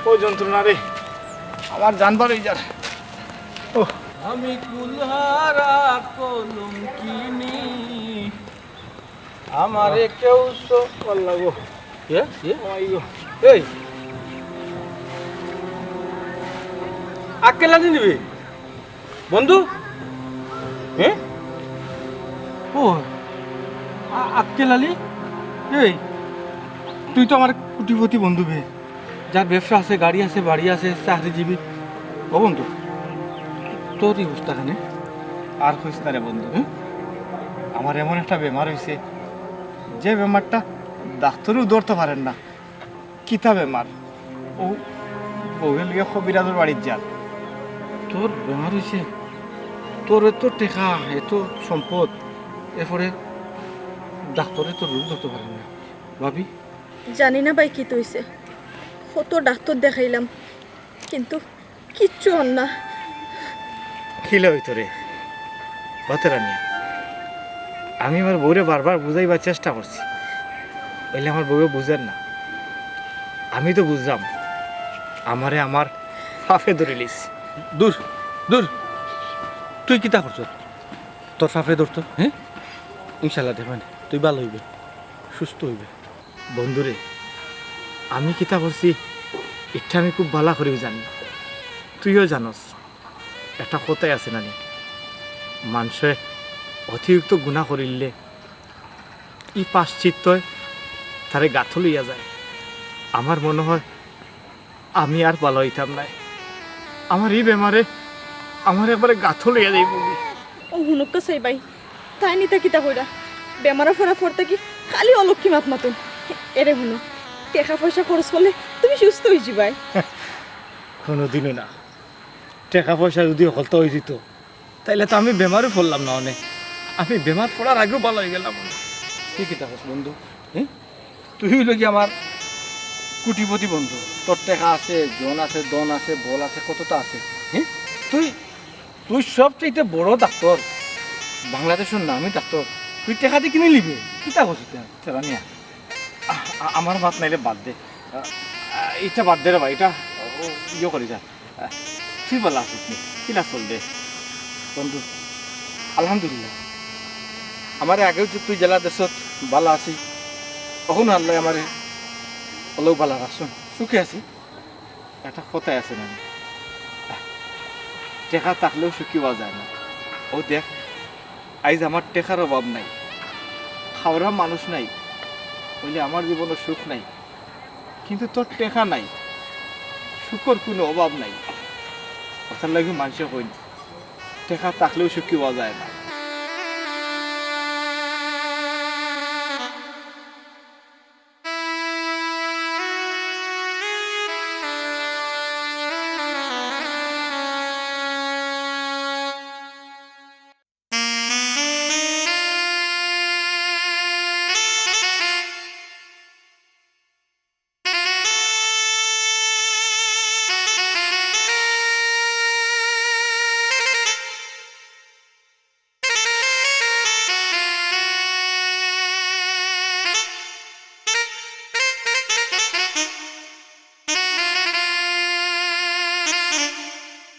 ও যন্ত্রণা রে, আমার জান বার অই যার। ও। আমি কুলহারা কলঙ্কিনী, আমারে কেউ স-, আল্লাহ গো। কে? কে? ও মাই গো। এই। আক্কেল আলী নি বে? বন্ধু? হে? ও, আ-, আক্কেল আলী? এই, তুই তো আমার কোটিপতি বন্ধু বে। যার ব্যবসা আছে, গাড়ি আছে, বাড়ি আছে, চাকরিজীবী। ও বন্ধু, তোর ই অবস্থা কেনে? আর কইস না রে বন্ধু। হুম? আমার এমন একটা বেমার অইছে, যে বেমারটা ডাক্তরেও ধরতো পারের না। কিতা বেমার? অউ বউয়ে লইয়া কবিরাজর বাড়িত যার। তোর বেমার অইছে? তোর এত টেকা, এত সম্পদ, এরপরে ডাক্তরে তোর রোগ ধরতো পারের না। ভাবি, জানি না ভাই কিতা অইছে, কত ডাক্তর দেখাইলাম, কিন্তু কিচ্ছু অর না। কিলা অইতো রে, বাতেরা মিয়া? আমি আমার বউরে বারবার বুঝাইবার চেষ্টা করছি, অইলে আমার বউয়ে বুঝের না। আমি তো বুঝলাম, আমারে আমার পাপে ধরিলিছে। দূর, দূর, তুই কিতা করছস? তোর পাপে ধরতো, হে? ইনশাল্লাহ দেখবায় নে, তুই ভালা অইবে, সুস্থ অইবে। বন্ধুরে, আমি কিতা করছি, ইটা আমি খুব ভালা করিউ জানি, তুইও জানস। একটা কথাই আছে না নি, মানষে অতিরিক্ত গুনা করিলে ই প্রায়শ্চিত্তয় তারে গাতো লইয়া যায়। আমার মনো অয় আমি আর ভালা অইতাম নায়। আমার ই বেমারে আমারে একবারে গাতো লইয়া যাইবো। ও হুনউক্কা চাই ভাই, তাইন ইতা কিতা কইরা? বেমারো পড়ার পর থাকি খালি অলক্ষী মাত মাতইন। এরে হুনো, টেকা পয়সা খরচ করলে তুমি সুস্থ অইযিবায়। কুনুদিনও না। টেকা পয়সা যুদি হকলতা অইযিতো, তাইলে তো আমি বেমারো পড়লাম না অনে। আমি বেমার পড়ার আগেউ ভালা অইগেলাম অনে। তুই কিতা কস বন্ধু? হে? তুই অইলে গি আমার কোটিপতি বন্ধু, তোর টেকা আছে, জন আছে, ধন আছে, বল আছে, কততা আছে। হে? তুই, তুই সবচাইতে বড় ডাক্তর, বাংলাদেশর নামী ডাক্তর, তুই টেকা দি কিনিলিবে? কিতা কস ইতা? তেরা মিয়া, আ-, আমার মাত নাইলে বাদ দে। আ, আ, ইটা বাদ দে রে বা, ইটা, ও, ইয়ে করি যা। আ, তুই বালা আছস নি? কিলা চলরে? বন্ধু, আলহামদুলিল্লাহ। আমারে আগেও যে তুই যেলা দেখছত বালা আছি, অখনো আল্লায় আমারে অলাউ বালা রাখছইন, সুখে আছি। একটা কথাই আছে না, টেকা থাকলেও সুখী অওয়া যায় না। অউ দেখ, আইজ আমার টেকার অভাব নাই, খাওরা মানুষ নাই, অইলে আমার জীবনো সুখ নাই। কিন্তু তোর টেকা নাই, সুখর কুনু অভাব নাই। অতার লাগি মানষে কইন, টেকা থাকলেও সুখী অওয়া যায় না।